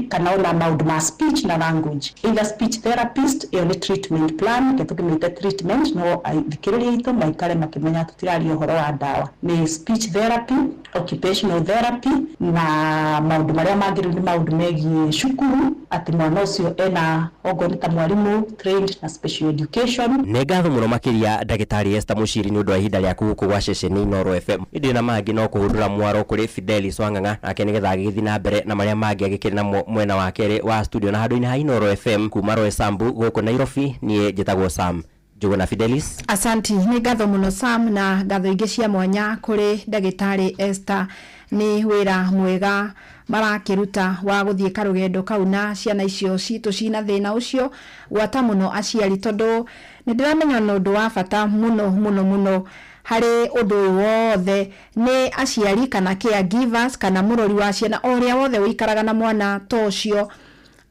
kana ona maũndũ ma speech na language, either speech therapist. Ĩyo nĩ treatment plan, reke tũkĩmĩte treatment, no athikĩrĩria aitũ maikare makĩmenya tũtiraria ũhoro wa ndawa. Nĩ speech therapy, occupational therapy, na maũndũ marĩa mangĩ rĩu nĩ maũndũ megiĩ cukuru, atĩ mwana ũcio ena okorwo nĩ ta mwarimũ trained na special education. Nĩ ngatho mũno makĩria ndagĩtarĩ Esther Mũciri nĩ ũndũ wa ihinda rĩaku gũkũ gwa ceceni Inooro FM. Ĩndĩ na mangĩ no kũhũndũra mwaro kũrĩ Fidelis Wang'ang'a nake nĩgetha agĩgĩthiĩ na mbere na marĩa mangĩ agĩkĩrĩ namo mwena wa kerĩ wa studio. Na handũ-inĩ ha Inooro FM kuma Roysambu gũkũ Nairobi, niĩ njĩtagwo Sam Njũgũna Fidelis. Asanti, nĩ ngatho mũno Sam, na ngatho ingĩ cia mwanya kũrĩ ndagĩtarĩ Esther nĩ wĩra mwega marakĩruta wa gũthiĩ karũgendo kau na ciana icio citũ cina thĩna ũcio, gwata mũno aciari, tondũ nĩ ndĩramenya nĩ ũndũ wa bata mũno mũno mũno harĩ ũndũ ũyũ wothe nĩ aciari kana caregivers kana mũrori wa ciana o ũrĩa wothe ũikaraga na mwana ta ũcio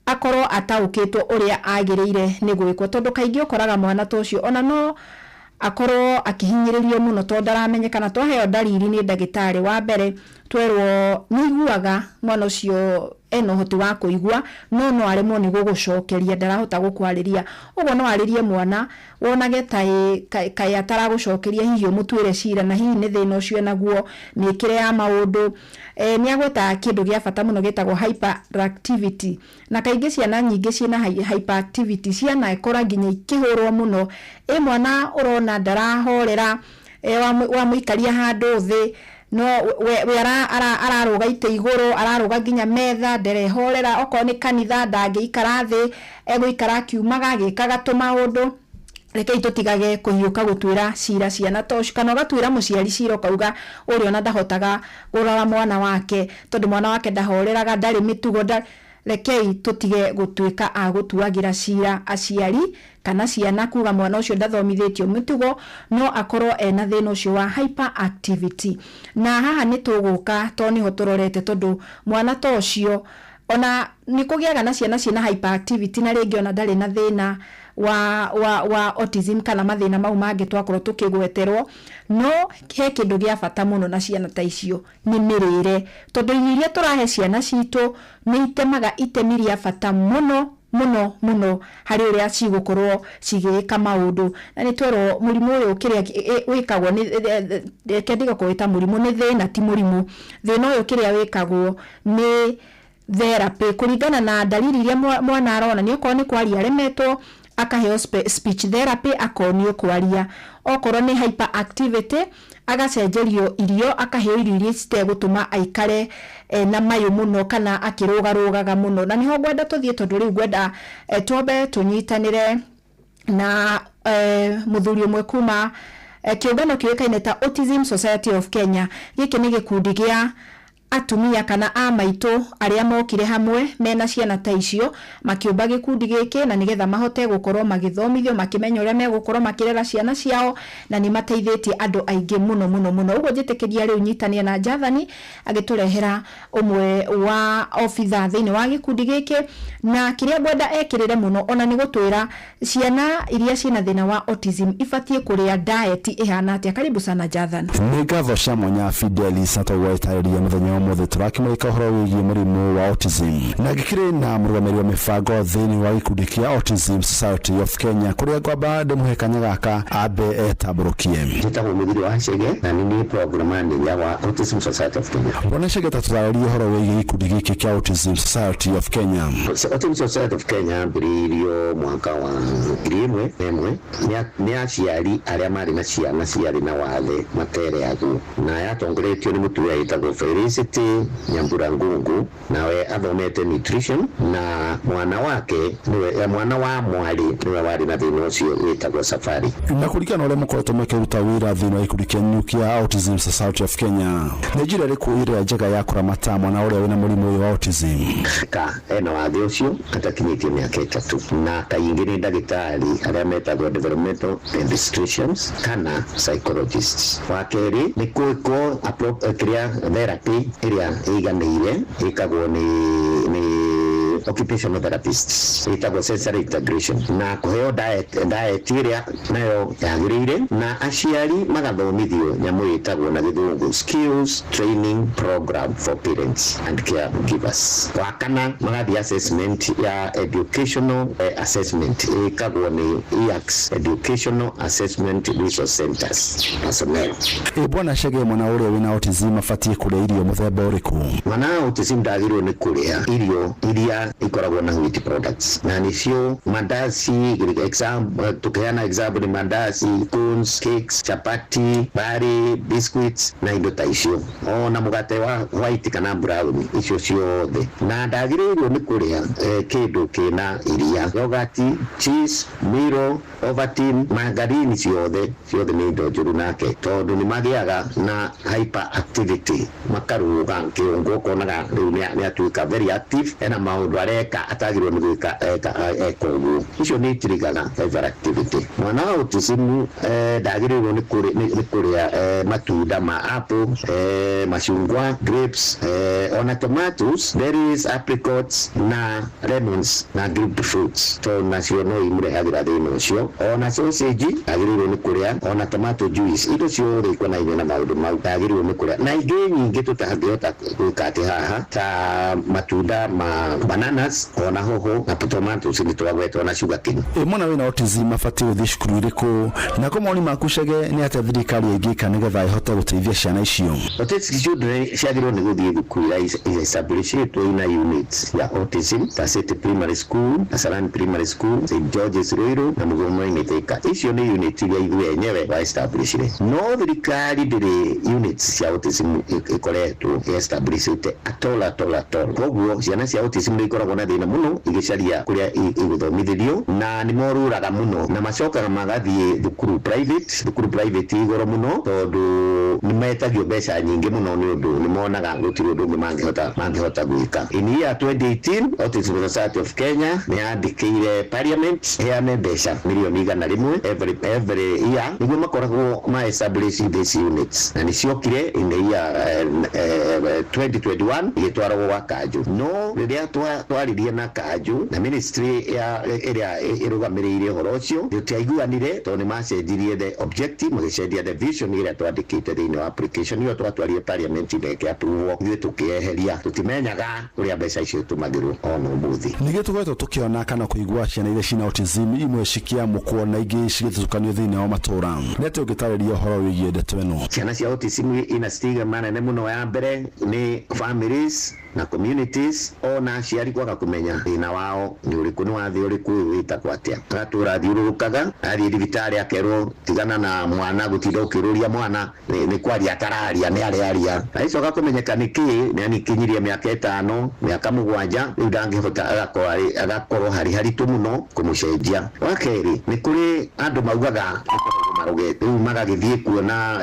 akorwo ataũkĩtwo ũrĩa agĩrĩire nĩ gwĩkwo, tondũ kaingĩ ũkoraga mwana ta ũcio ona no Akorwo akĩhinyĩrĩrio mũno tondũ ndaramenyekana. Twaheo ndariri nĩ ndagĩtarĩ wa mbere, twerwo nĩ iguaga mwana ũcio ena ũhoti wa kũigua, no aremwo nĩ gũgũcokeria, ndarahota gũkwarĩria. Ũguo no arĩrie mwana wonage taĩ kaĩ ataragũcokeria, hihi ũmũtuĩre cira, na hihi nĩ thĩna ũcio enaguo, mĩkĩre ya maũndũ. Nĩ agweta kĩndũ gĩa bata mũno gĩtagwo hyperactivity, na kaingĩ ciana nyingĩ ciĩna hyperactivity cianakora nginya ikĩhũrwo mũno. Ĩ mwana ũrona ndarahorera, wamũikaria handũ thĩ no we ararũga itĩ igũrũ, ararũga nginya metha, nderehorera. Okorwo nĩ kanitha ndangĩikara thĩ, egũikara akiumaga agĩkaga tũmaũndũ. Rekei tũtigage kũhiũka gũtuĩra cira ciana ta ũcio, kana ũgatuĩra mũciari cira ũkauga ũrĩa ona ndahotaga kũrora mwana wake tondũ mwana wake ndahoreraga, ndarĩ mĩtugo. Rekei tũtige gũtuĩka a gũtuagĩra cira aciari kana ciana kuga mwana ũcio ndathomithĩtio mĩtugo, no akorwo ena thĩna ũcio wa hyperactivity. Na haha nĩ tũgũka to nĩho tũrorete, tondũ mwana ta ũcio ona nĩ kũgĩaga na ciana ciĩna hyperactivity na rĩngĩ ona ndarĩ na thĩna wa autism kana mathĩna mau mangĩ twakorwo tũkĩgweterwo. No he kĩndũ gĩa bata mũno na ciana ta icio nĩ mĩrĩre, tondũ irio iria tũrahe ciana citũ nĩ itemaga itemi rĩa bata mũno mũno mũno harĩ ũrĩa cigũkorwo cigĩka maũndũ. Na nĩ twerwo mũrimũ ũyũ kĩrĩa wĩkagwo nĩ, reke ndige kũwĩta mũrimũ, nĩ thĩna, ti mũrimũ. Thĩna ũyũ kĩrĩa wĩkagwo nĩ therapy kũringana na dalili iria mwana arona. Nĩ okorwo nĩ kwaria aremetwo, akaheo speech therapy, akonio kwaria. Okorwo nĩ hyperactivity, agacenjerio irio, akaheo irio iria citegũtũma aikare na mayũ mũno kana akĩrũgarũgaga mũno. Na nĩho ngwenda tũthiĩ, tondũ rĩu ngwenda twambe tũnyitanĩre na mũthuri ũmwe kuma kĩũngano kĩũĩkaine ta Autism Society of Kenya. Gĩkĩ nĩ gĩkundi gĩa atumia kana a maitũ arĩa mokire hamwe mena ciana ta icio, makĩũmba gĩkundi gĩkĩ na nĩgetha mahote gũkorwo magĩthomithio, makĩmenya ũrĩa megũkorwo makĩrera ciana ciao, na nĩ mateithĩtie andũ aingĩ mũno mũno mũno. Ũguo njĩtĩkĩria rĩu nyitanie na Jathani agĩtũrehera ũmwe wa obitha thĩinĩ wa gĩkundi gĩkĩ, na kĩrĩa ngwenda ekĩrĩre mũno ona nĩ gũtwĩra ciana iria ciĩna thĩna wa autism ibatiĩ kũrĩa diet ĩhana atĩa. Karibu sana, Jathan. Nĩ ngatho cia mwanya, Fidelis, na tũgwetarĩria mũthenya wa ũmũthĩ tũrakĩmũrĩka ũhoro wĩgiĩ mũrimũ wa autism, na ngĩkĩrĩ na mũrũgamĩrĩri wa mĩbango thĩinĩ wa gĩkundi kĩa Autism Society of Kenya, kũrĩa ngwamba ndĩmũhe kanya gaka ambe etambũrũkie. Njĩtagwo Mũthiri wa Chege na nĩ niĩ program manager wa Autism Society of Kenya. Bwana Chege, ta tũtarĩrie ũhoro wĩgiĩ gĩkundi gĩkĩ kĩa Autism Society of Kenya. Autism Society of Kenya yambĩrĩirio mwaka wa 1001 nĩ aciari arĩa marĩ na ciana ciarĩ na wathe matereagwo, na yatongoretio nĩ mũtumia wĩtagwo Felicity Nyambura Ngungu, nawe athomete nutrition, na mwana wake nĩwe mwana wa mwarĩ nĩwe warĩ na thĩna ũcio wĩtagwo Safari. Na kũringana na ũrĩa mũkoretwo makĩruta wĩra thĩinĩ wa gĩkundi kĩanyu kĩa Autism Society of Kenya, nĩ njĩra ĩrĩkũ ĩrĩa njega ya kũramata mwana ũrĩa wĩna mũrimũ ũyũ wa autism? Ka ena wathe ũcio atakinyĩtie mĩaka 3, na kaingĩ nĩ ndagĩtarĩ arĩa metagwo developmental pediatricians kana psychologists. Wa kerĩ nĩ gwĩkwo kĩrĩa therapy ĩrĩa ĩiganĩire ĩkagwo nĩ occupational therapists, ĩtagwo sensory integration, na kũheo diet ĩrĩa nayo yagĩrĩire, na aciari magathomithio nyamũ ĩtagwo na gĩthũngũ skills training program for parents and caregivers. Wa kana magathiĩ assessment ya educational assessment ĩkagwo nĩ EACS, Educational Assessment Resource Centers personnel. Ĩ bwana Chege, mwana ũrĩa wĩna autism abatiĩ kũrĩa irio mũthemba ũrĩkũ? Mwana wa autism ndagĩrĩirwo nĩ kũrĩa irio iria ikoragwo na wheat products, na nĩcio mandazi, example, tukiheana example ni mandazi, scones, cakes, chapati, bari, biscuits na indo ta icio, ona mũgate wa white kana brown, icio ciothe. Na ndagĩrĩirwo nĩ kũrĩa kĩndũ kĩna iria, yogurt, cheese, Milo, Ovaltine, margarine, ciothe ciothe nĩ indo njũru nake, tondũ nĩ magĩaga na hyperactivity, makarũga kĩongo, ũkonaga rĩu nĩ atuĩka very active, ena maũndũ areka atagĩrĩirwo nĩ gwĩka eka eka ũguo. Icio nĩ itirigaga hyperactivity. Mwana wa autism ndagĩrĩirwo nĩ kũrĩa matunda ma apple, macungwa, grapes, ona tomatoes, berries, apricots na lemons na grapefruits, tondũ nacio no imũrehagĩra thĩna ũcio. Ona sausage ndagĩrĩirwo nĩ kũrĩa, ona tomato juice, indo ciothe ikonainie na maũndũ mau ndagĩrĩirwo nĩ kũrĩa, na ingĩ nyingĩ tũtangĩhota gwĩka atĩ haha, ta matunda ma bananas, ona hoho na tomatoes nĩ twagweta, ona sugarcane. Ĩ mwana wĩna autism abatiĩ gũthiĩ cukuru ĩrĩkũ? Nako mawoni maku Chege nĩ atĩa thirikari ĩngĩka nĩgetha ĩhote gũteithia ciana icio? Autistic children ciagĩrĩirwo nĩ gũthiĩ thukuru iria establishĩtwo ina units ya autism, ta City Primary School, Kasarani Primary School, St George's Ruiru na Mugumo-inĩ Thika. Icio nĩ unit iria ithuĩ enyewe wa establishire, no thirikari ndĩrĩ units cia autism ĩkoretwo establishĩte at all, at all, at all. Koguo ciana cia autism nĩ ikoragwo na thĩna mũno igĩcaria kũrĩa igũthomithĩrio, na nĩ morũraga mũno na macokaga magathiĩ thukuru private, thukuru private igoro mũno, tondũ nĩ metagio mbeca nyingĩ mũno nĩ ũndũ nĩ monaga gũtirĩ ũndũ ũngĩ mangĩhota gwĩka. In year 2018, Autism Society of Kenya nĩ yandĩkĩire parliament heane mbeca mirioni 100 every year nĩguo makoragwo ma establish these units, na nĩ ciokire in the year 2021 igĩtwaragwo gwa kanjũ. No rĩrĩa twaririe na kanjũ na ministry ya ĩrĩa ĩrũgamĩrĩire ũhoro ũcio, tũtiaiguanire tondũ nĩ macenjirie the objective, magĩcenjia the vision ĩrĩa twandĩkĩte thĩinĩ wa application ĩyo twatwarire parliament na ĩkĩ approve, ithuĩ tũkĩeheria. Tũtimenyaga ũrĩa mbeca icio itũmagĩrwo ona ũmũthĩ. Ningĩ tũkoretwo tũkĩona kana kũigua ciana iria cina autism imwe cikĩamũkwo na ingĩ cigĩthutũkanio thĩinĩ wa matũra. Nĩ atĩa ũngĩtarĩria ũhoro wĩgiĩ ndeto ĩno? Ciana cia autism ina stigma nene mũno. Ya mbere nĩ families na communities, ona aciari kwaga kũmenya thĩna wao nĩ ũrĩkũ, nĩ wathe ũrĩkũ ũyũ, wĩtagwo atĩa. Agatũra athiũrũrũkaga, athiĩ thibitarĩ akerwo tigana na mwana, gũtinda ũkĩũrũria mwana nĩ kwaria atararia, nĩ arearia. Agĩcoka kũmenyeka nĩ kĩĩ, nĩ anikinyirie mĩaka 5, mĩaka 7, rĩu ndangĩhota, agakorwo harĩ haritũ mũno kũmũcenjia. Wa kerĩ, nĩ kũrĩ andũ maugaga marogete, rĩu magagĩthiĩ kuona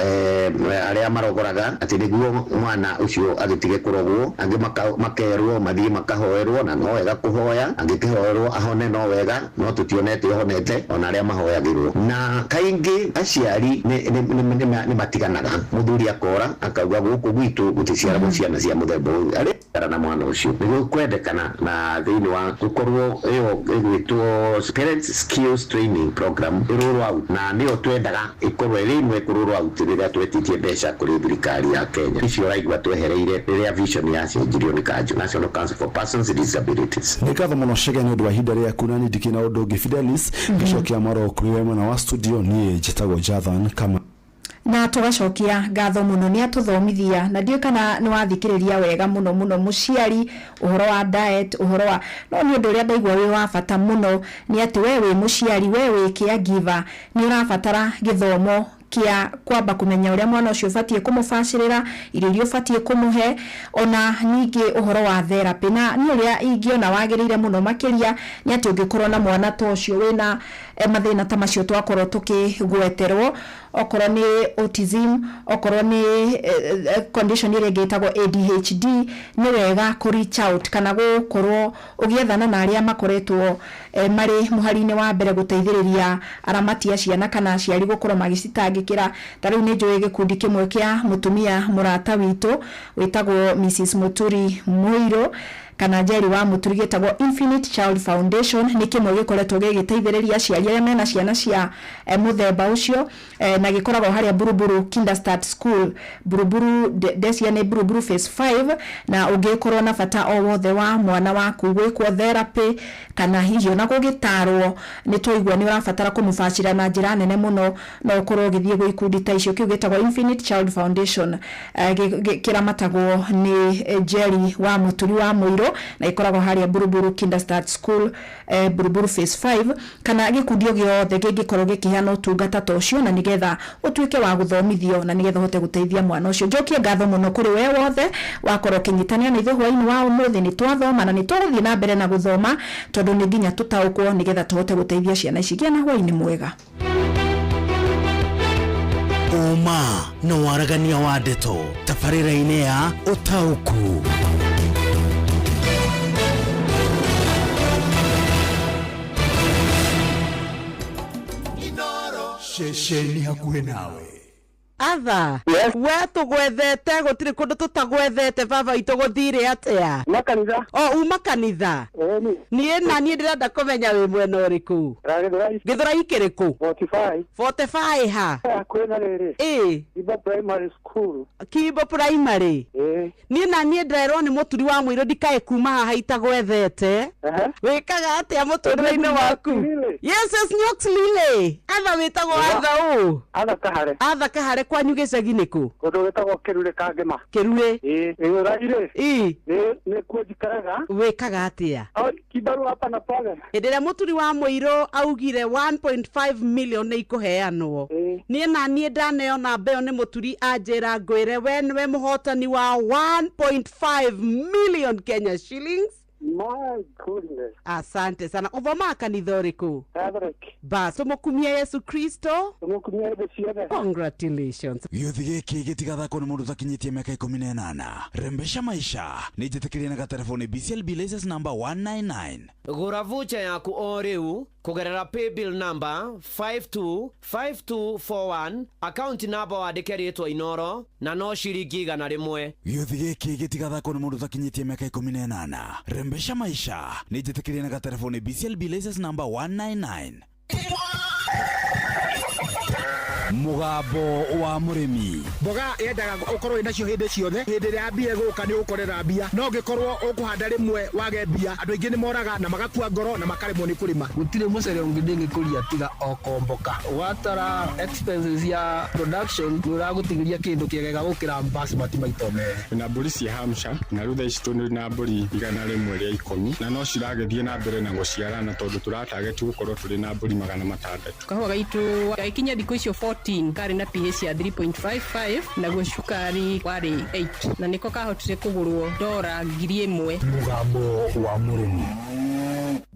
arĩa marogoraga atĩ nĩguo mwana ũcio agĩtige kũrogwo. Angĩ makerwo mathiĩ makahoerwo, na no wega kũhoya, angĩkĩhoerwo ahone no wega, no tũtionete ahonete ona arĩa mahoyagĩrwo. Na kaingĩ aciari nĩ matiganaga, mũthuri akora akauga gũkũ gwitũ gũticiaragwo ciana cia mũthemba ũyũ, arĩ na mwana ũcio. Nĩguo kwendekana na thĩinĩ wa gũkorwo ĩyo ĩgwĩtwo parents skills training program ĩroll out, na nĩyo twendaga ĩkorwo ĩrĩ ĩmwe kũroll out rĩrĩa twetĩtie mbeca kũrĩ thirikari ya Kenya. Icio ũraigua twehereire rĩrĩa vision yacenjirio nĩ kanjũ, National Council for Persons with Disabilities. Nĩ ngatho mũno Chege nĩ ũndũ wa ihinda rĩaku, na niĩ ndikĩrĩ na ũndũ ũngĩ. Fidelis, ngĩcokia mwaro kũrĩ we mwena wa studio. Niĩ njĩtagwo Jathan Kama. Na tũgacokia ngatho mũno, nĩ atũthomithia, na ndiũĩ kana nĩ wathikĩrĩria wega mũno mũno mũciari, ũhoro wa diet, ũhoro wa no nĩ ũndũ ũrĩa ndaigua wĩ wa bata mũno nĩ atĩ we wĩ mũciari, we wĩ caregiver, nĩ ũrabatara gĩthomo kĩa kwamba kũmenya ũrĩa mwana ũcio ũbatiĩ kũmũbacĩrĩra, irio iria ũbatiĩ kũmũhe, ona ningĩ ũhoro wa therapy. Na niĩ ũrĩa ingĩona wagĩrĩire mũno makĩria nĩ atĩ ũngĩkorwo na mwana ta ũcio wĩna mathĩna ta macio twakorwo tũkĩgweterwo, okorwo nĩ autism, okorwo nĩ condition ĩrĩa ĩngĩ ĩtagwo ADHD, nĩ wega kũ reach out kana gũkorwo ũgĩethana na arĩa makoretwo marĩ mũhari-inĩ wa mbere gũteithĩrĩria aramati a ciana kana aciari gũkorwo magĩcitangĩkĩra. Ta rĩu nĩ njũĩ gĩkundi kĩmwe kĩa mũtumia mũrata witũ wĩtagwo Mrs Muturi Mũirũ kana Njeri wa Mũturi, gĩtagwo Infinite Child Foundation, nĩ kĩmwe gĩkoretwo gĩgĩteithĩrĩria aciari arĩa mena ciana cia mũthemba ũcio, na gĩkoragwo harĩa Buruburu Kinderstart School, Buruburu ndecia nĩ Buruburu Phase 5. Na ũngĩkorwo na bata o wothe wa mwana waku gwĩkwo therapy kana hihi ona gũgĩtarwo, nĩ twaigua nĩ ũrabatara kũmũbacĩra na njĩra nene mũno, no ũkorwo ũgĩthiĩ gwĩ ikundi ta icio. Kĩu gĩtagwo Infinite Child Foundation, kĩramatagwo nĩ Njeri wa Mũturi wa Mũirũ, na ĩkoragwo harĩa Buruburu Kinderstart School, Buruburu Phase 5, kana gĩkundi o gĩothe kĩngĩkorwo gĩkĩheana ũtungata ta ũcio, na nĩgetha ũtuĩke wa gũthomithio na nĩgetha ũhote gũteithia mwana ũcio. Njokie ngatho mũno kũrĩ we wothe wakorwo ũkĩnyitanĩra na ithuĩ hwaĩ-inĩ wa ũmũthĩ. Nĩ twathoma na nĩ tũgũthiĩ na mbere na gũthoma, tondũ nĩ nginya tũtaũkwo nĩgetha tũhote gũteithia ciana ici. Gĩa na hwaĩ-inĩ mwega. Ũma na waragania wa ndeto tabarĩra-inĩ ya ũtaũku. Ceceni hakuhĩ nawe. Atha we tũgwethete gũtirĩ kũndũ tũtagwethete baba witũ gũthire atĩa makanitha o uma kanitha niĩ na niĩ ndĩrenda kũmenya wĩ mwena ũrĩkũ Gĩthũrai kĩrĩkũ 45 ha hakuhĩ na rĩrĩ ĩ Kimbo Primary School. Kimbo Primary niĩ na niĩ ndĩrerwo nĩ mũturi wa mũirũ ndikae kuma haha itagwethete wĩkaga atĩa mũtũrĩre-inĩ waku yes yes Nyox Lily atha wĩtagwo atha ũ Atha Kahare atha Kahare kwanyu gĩcagi nĩkũ kũndũ gwĩtagwo Kĩrurĩ Kangĩma Kĩrurĩ Gĩthũrai rĩ ĩ nĩ kuo njikaraga wĩkaga atĩa kibarua hapa na pale hĩndĩ ĩrĩa mũturi wa mũirũ augire 1.5 million nĩ ikũheanwo niĩ na niĩ ndaneo namba ĩyo nĩ mũturi anjĩra ngwĩre we nĩwe mũhotani wa 1.5 million Kenya shillings. My goodness. Asante sana. Ũthomaga kanitha ũrĩkũ? Catholic. Bas, tũmũkumie Yesu Kristo. Tũmũkumie hĩndĩ ciothe. Congratulations. Gĩũthi gĩkĩ gĩtigathakwo nĩ mũndũ ũtakinyĩtie mĩaka 18. Rembesha maisha nĩ njĩtĩkĩrie na gatelefoni BCLB license number 199. Gũra vucha yaku o rĩu kũgerera paybill number 525241 akaunti namba wandĩke rĩtwa Inoro na no ciringi 100. Gĩũthi gĩkĩ gĩtigathakwo nĩ mũndũ ũtakinyĩtie mĩaka 18. Rembesha maisha nĩ njĩtĩkĩrie na gatelefoni BCLB license number 199. Mũgambo wa mũrĩmi. Mboga yendaga ũkorwo wĩnacio hĩndĩ ciothe hĩndĩ ĩrĩa mbia ĩgũka nĩ ũgũkorera mbia no ũngĩkorwo ũkũhanda rĩmwe wage mbia andũ aingĩ nĩ moraga na magakua ngoro na makaremwo nĩ kũrĩma. Gũtirĩ mũcere ũngĩ ndĩngĩkũria tiga o komboka watara expenses ya production nĩ ũragũtigĩria kĩndũ kĩega gũkĩra basmati maita merĩ. Na mbũri cia Hampshire na rĩu thaa ici tũrĩ na mbũri 110 na no ciragĩthiĩ na mbere na gũciarana tondũ tũratageti gũkorwo tũrĩ na mbũri 600. Kahũa gaitũ gagĩkinya thikũ icio 14 karĩ na pH ya 3.55 naguo cukari warĩ 8 na nĩko kahotire kũgũrwo dora 1000. Mũgambo wa mũrĩmi.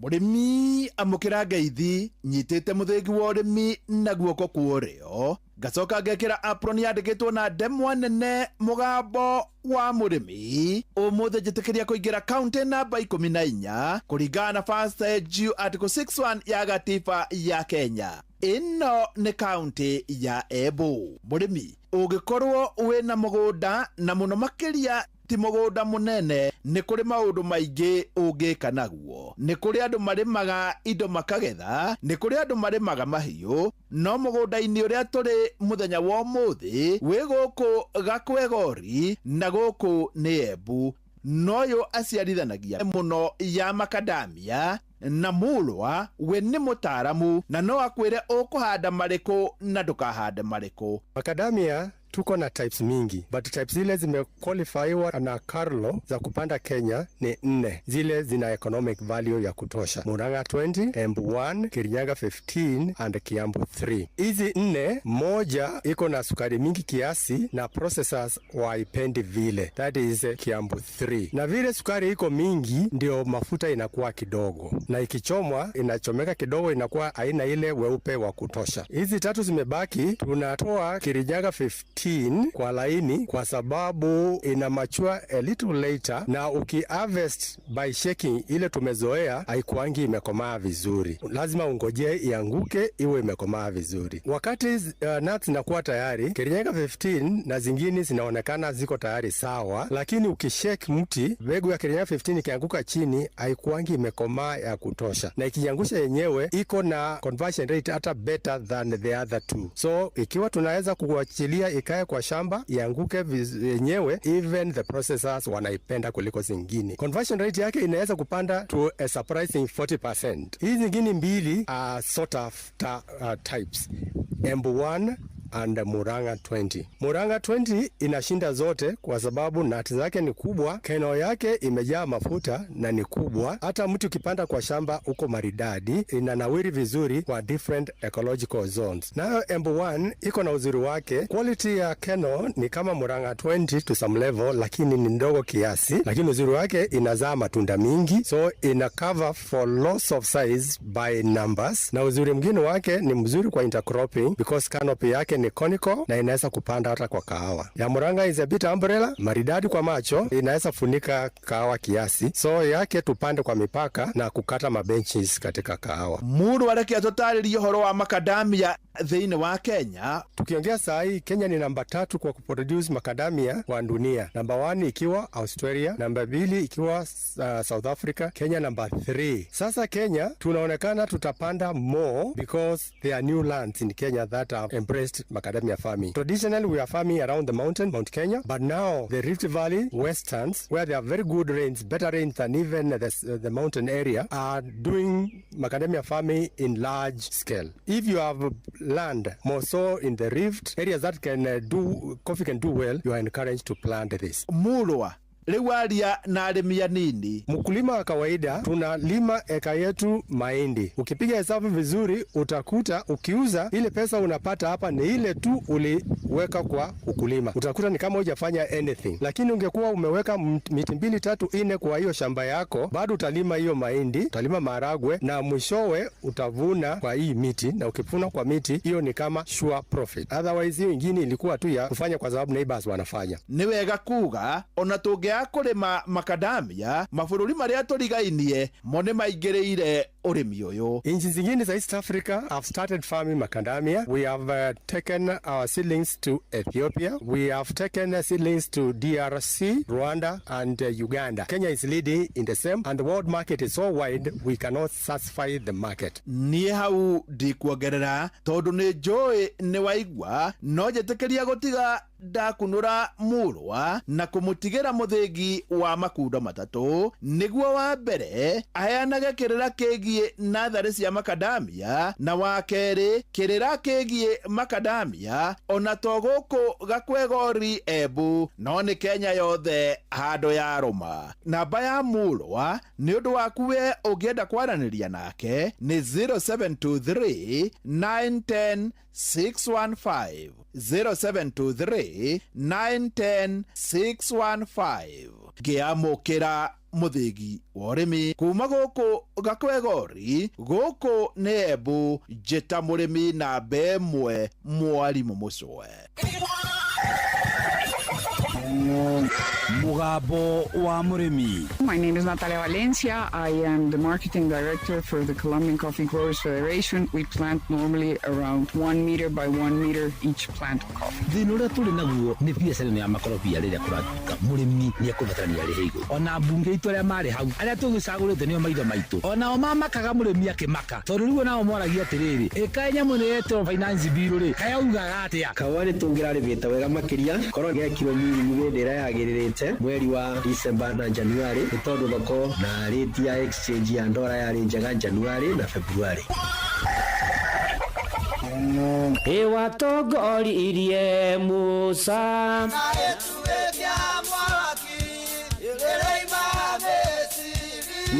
Mũrĩmi amũkĩra ngeithi nyitĩte mũthĩgi wa ũrĩmi na guoko kwa ũrĩo ngacoka ngekĩra apron yandĩkĩtwo na ndemwa nene mũgambo wa mũrĩmi. Ũmũthĩ njĩtĩkĩria kũingĩra kaunti namba 14 kũringana na First Due Article 61 ya gatiba ya Kenya. Ĩno nĩ kaunti ya Embu. Mũrĩmi ũngĩkorwo wĩna mũgũnda na mũno makĩria ti mũgũnda mũnene nĩ kũrĩ maũndũ maingĩ ũngĩka naguo. Nĩ kũrĩ andũ marĩmaga indo makagetha, nĩ kũrĩ andũ marĩmaga mahiũ, no mũgũnda-inĩ ũrĩa tũrĩ mũthenya wa ũmũthĩ wĩ gũkũ Gakwegori na gũkũ nĩ Embu. Noyũ aciarithanagia mũno ya makadamia na Mulwa we nĩ mũtaaramu na no akwĩre ũkũhanda marĩkũ na ndũkahande marĩkũ. Macadamia tuko na types mingi but types zile zimequalifyiwa na Carlo za kupanda Kenya ni 4 zile zina economic value ya kutosha: Murang'a 20, Embu 1, Kirinyaga 15 and Kiambu 3. Hizi 4, moja iko na sukari mingi kiasi na processors waipendi vile, that is Kiambu 3. Na vile sukari iko mingi ndio mafuta inakuwa kidogo, na ikichomwa inachomeka kidogo, inakuwa aina ile weupe wa kutosha. Hizi tatu zimebaki, tunatoa Kirinyaga 15 kwa laini kwa sababu ina mature a little later, na uki harvest by shaking ile tumezoea haikuangi imekomaa vizuri, lazima ungojee ianguke iwe imekomaa vizuri. Wakati nuts zinakuwa tayari, Kirinyaga 15 na zingine zinaonekana ziko tayari sawa, lakini ukishake mti, mbegu ya Kirinyaga 15 ikianguka chini haikuangi imekomaa ya kutosha, na ikiangusha yenyewe iko na conversion rate hata better than the other two. So ikiwa tunaweza kuachilia ikae kwa shamba ianguke yenyewe, even the processors wanaipenda kuliko zingine. Conversion rate yake inaweza kupanda to a surprising 40%. Hizi zingine mbili are sort of types, Embu 1 and Murang'a 20. Murang'a 20 inashinda zote kwa sababu nati zake ni kubwa, keno yake imejaa mafuta na ni kubwa. Hata mtu ukipanda kwa shamba uko maridadi, inanawiri vizuri kwa different ecological zones. Nayo Embu 1 iko na uzuri wake, quality ya keno ni kama Murang'a 20 to some level, lakini ni ndogo kiasi, lakini uzuri wake inazaa matunda mingi, so ina cover for loss of size by numbers. Na uzuri mwingine wake ni mzuri kwa intercropping because canopy yake ni conical na inaweza kupanda hata kwa kahawa. Ya Murang'a is a bit umbrella, maridadi kwa macho, inaweza funika kahawa kiasi, so yake tupande kwa mipaka na kukata mabenches katika kahawa. Mũrũ areke atũtarĩrie ũhoro wa makadamia Thĩinĩ wa Kenya. Tukiongea saa hii Kenya ni namba 3 kwa kuproduce macadamia kwa dunia, namba 1 ikiwa Australia, namba 2 ikiwa South Africa, Kenya namba 3. Sasa Kenya tunaonekana tutapanda more because there are new lands in Kenya that have embraced macadamia farming. Traditionally we are farming around the mountain, Mount Kenya, but now the Rift Valley, westerns, where there are very good rains, better rains than even the mountain area, are doing macadamia farming in large scale. If you have land, more so in the Rift areas that can do coffee can do well, you are encouraged to plant this. Mulwa rĩu aria na arĩmi anini. Mkulima wa kawaida tunalima eka yetu mahindi, ukipiga hesabu vizuri utakuta ukiuza ile pesa unapata hapa ni ile tu uliweka kwa ukulima, utakuta ni kama hujafanya anything. Lakini ungekuwa umeweka miti 2 3 4 kwa hiyo shamba yako, bado utalima hiyo mahindi, utalima maharagwe na mwishowe utavuna kwa hii miti, na ukivuna kwa miti hiyo ni kama sure profit. Otherwise hiyo ingine ilikuwa tu ya kufanya kwa sababu neighbors wanafanya. Nĩ wega kuga ona tũngĩaga kũrĩma makadamia, mabũrũri marĩa tũrigainie mo nĩ maingĩrĩire ũrĩmi ũyũ. Nchi zingine za East Africa have started farming macadamia. We have taken our seedlings to Ethiopia. We have taken seedlings to DRC, Rwanda and Uganda. Kenya is leading in the same, and the world market is so wide we cannot satisfy the market. Niĩ hau ndikuongerera tondũ nĩ njũĩ nĩ waigua, no njĩtĩkĩria gũtiga ndakunũra Mulwa na kũmũtigĩra mũthĩgi wa makundo 3 nĩguo wa mbere aheanage kĩrĩra kĩgiĩ natharĩ cia makadamia, na wa kerĩ kĩrĩra kĩgiĩ makadamia ona to gũkũ Gakwegori Embu no nĩ Kenya yothe handũ ya rũma. Namba ya Mulwa nĩ ũndũ waku we ũngĩenda kwaranĩria nake nĩ 0723 910 615, 0723 910 615. Ngĩamũkĩra mũthĩgi wa ũrĩmi kuma gũkũ Gakwegori, gũkũ nĩ Embu, njĩta mũrĩmi namba 1 mwarimũ Mũcwe. Mugambo wa mũrĩmi. My name is Natalia Valencia. I am the marketing director for the Colombian Coffee Growers Federation. We plant normally around 1 meter by 1 meter each plant of coffee. Thĩna ũrĩa tũrĩ naguo nĩ biacara ĩno ya makorobia rĩrĩa kũratuĩka mũrĩmi nĩ ekũbatarania arĩhe igũrũ. Ona mbunge itũ arĩa marĩ hau arĩa tũgĩcagũrĩte nĩo maitho maitũ, onao mamakaga mũrĩmi akĩmaka, tondũ rĩu onao moragia atĩrĩrĩ, ĩkaĩ nyamũ nĩ yetĩrwo finance bill rĩ, kaĩ augaga atĩa? Kahũa nĩ tũngĩrarĩmĩte wega makĩria korwo gekirwo mĩrimũ hĩndĩ ĩrĩa yagĩrĩrĩte mweri wa December na January, nĩ tondũ thoko na rate ya exchange ya ndora yarĩ njega January na February. Ĩwatongoririe Musa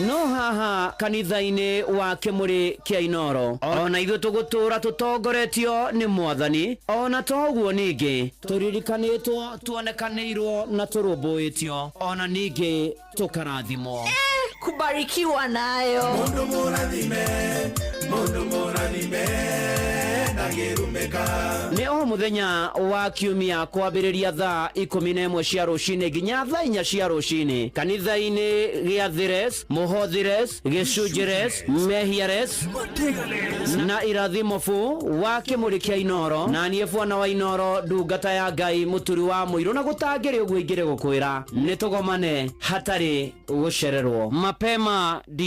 no haha kanitha-inĩ wa Kĩmũrĩ kĩa Inoro, ona ithuĩ tũgũtũra tũtongoretio nĩ Mwathani, ona to ũguo ningĩ tũririkanĩtwo, tuonekanĩirwo na tũrũmbũĩtio, ona ningĩ tũkarathimwo. Kubarikiwa nayo. Mundu mũrathime, mundu mũrathime ndangĩrumĩka. Nĩ o mũthenya wa kiumia kwambĩrĩria thaa 11 cia rũcinĩ nginya thaa 4 cia rũcinĩ kanitha-inĩ gĩa Thires, Mũhothires, Gĩcunjires, Mehiares na Irathimobu wa Kĩmũrĩ kĩa Inoro, na niĩ bwana wa Inoro, ndungata ya Ngai, mũturi wa mũirũ, na gũtangĩrĩ ũguo ingĩrĩ gũkwĩra nĩ tũgomane hatarĩ gũcererwo. Mapema ndio.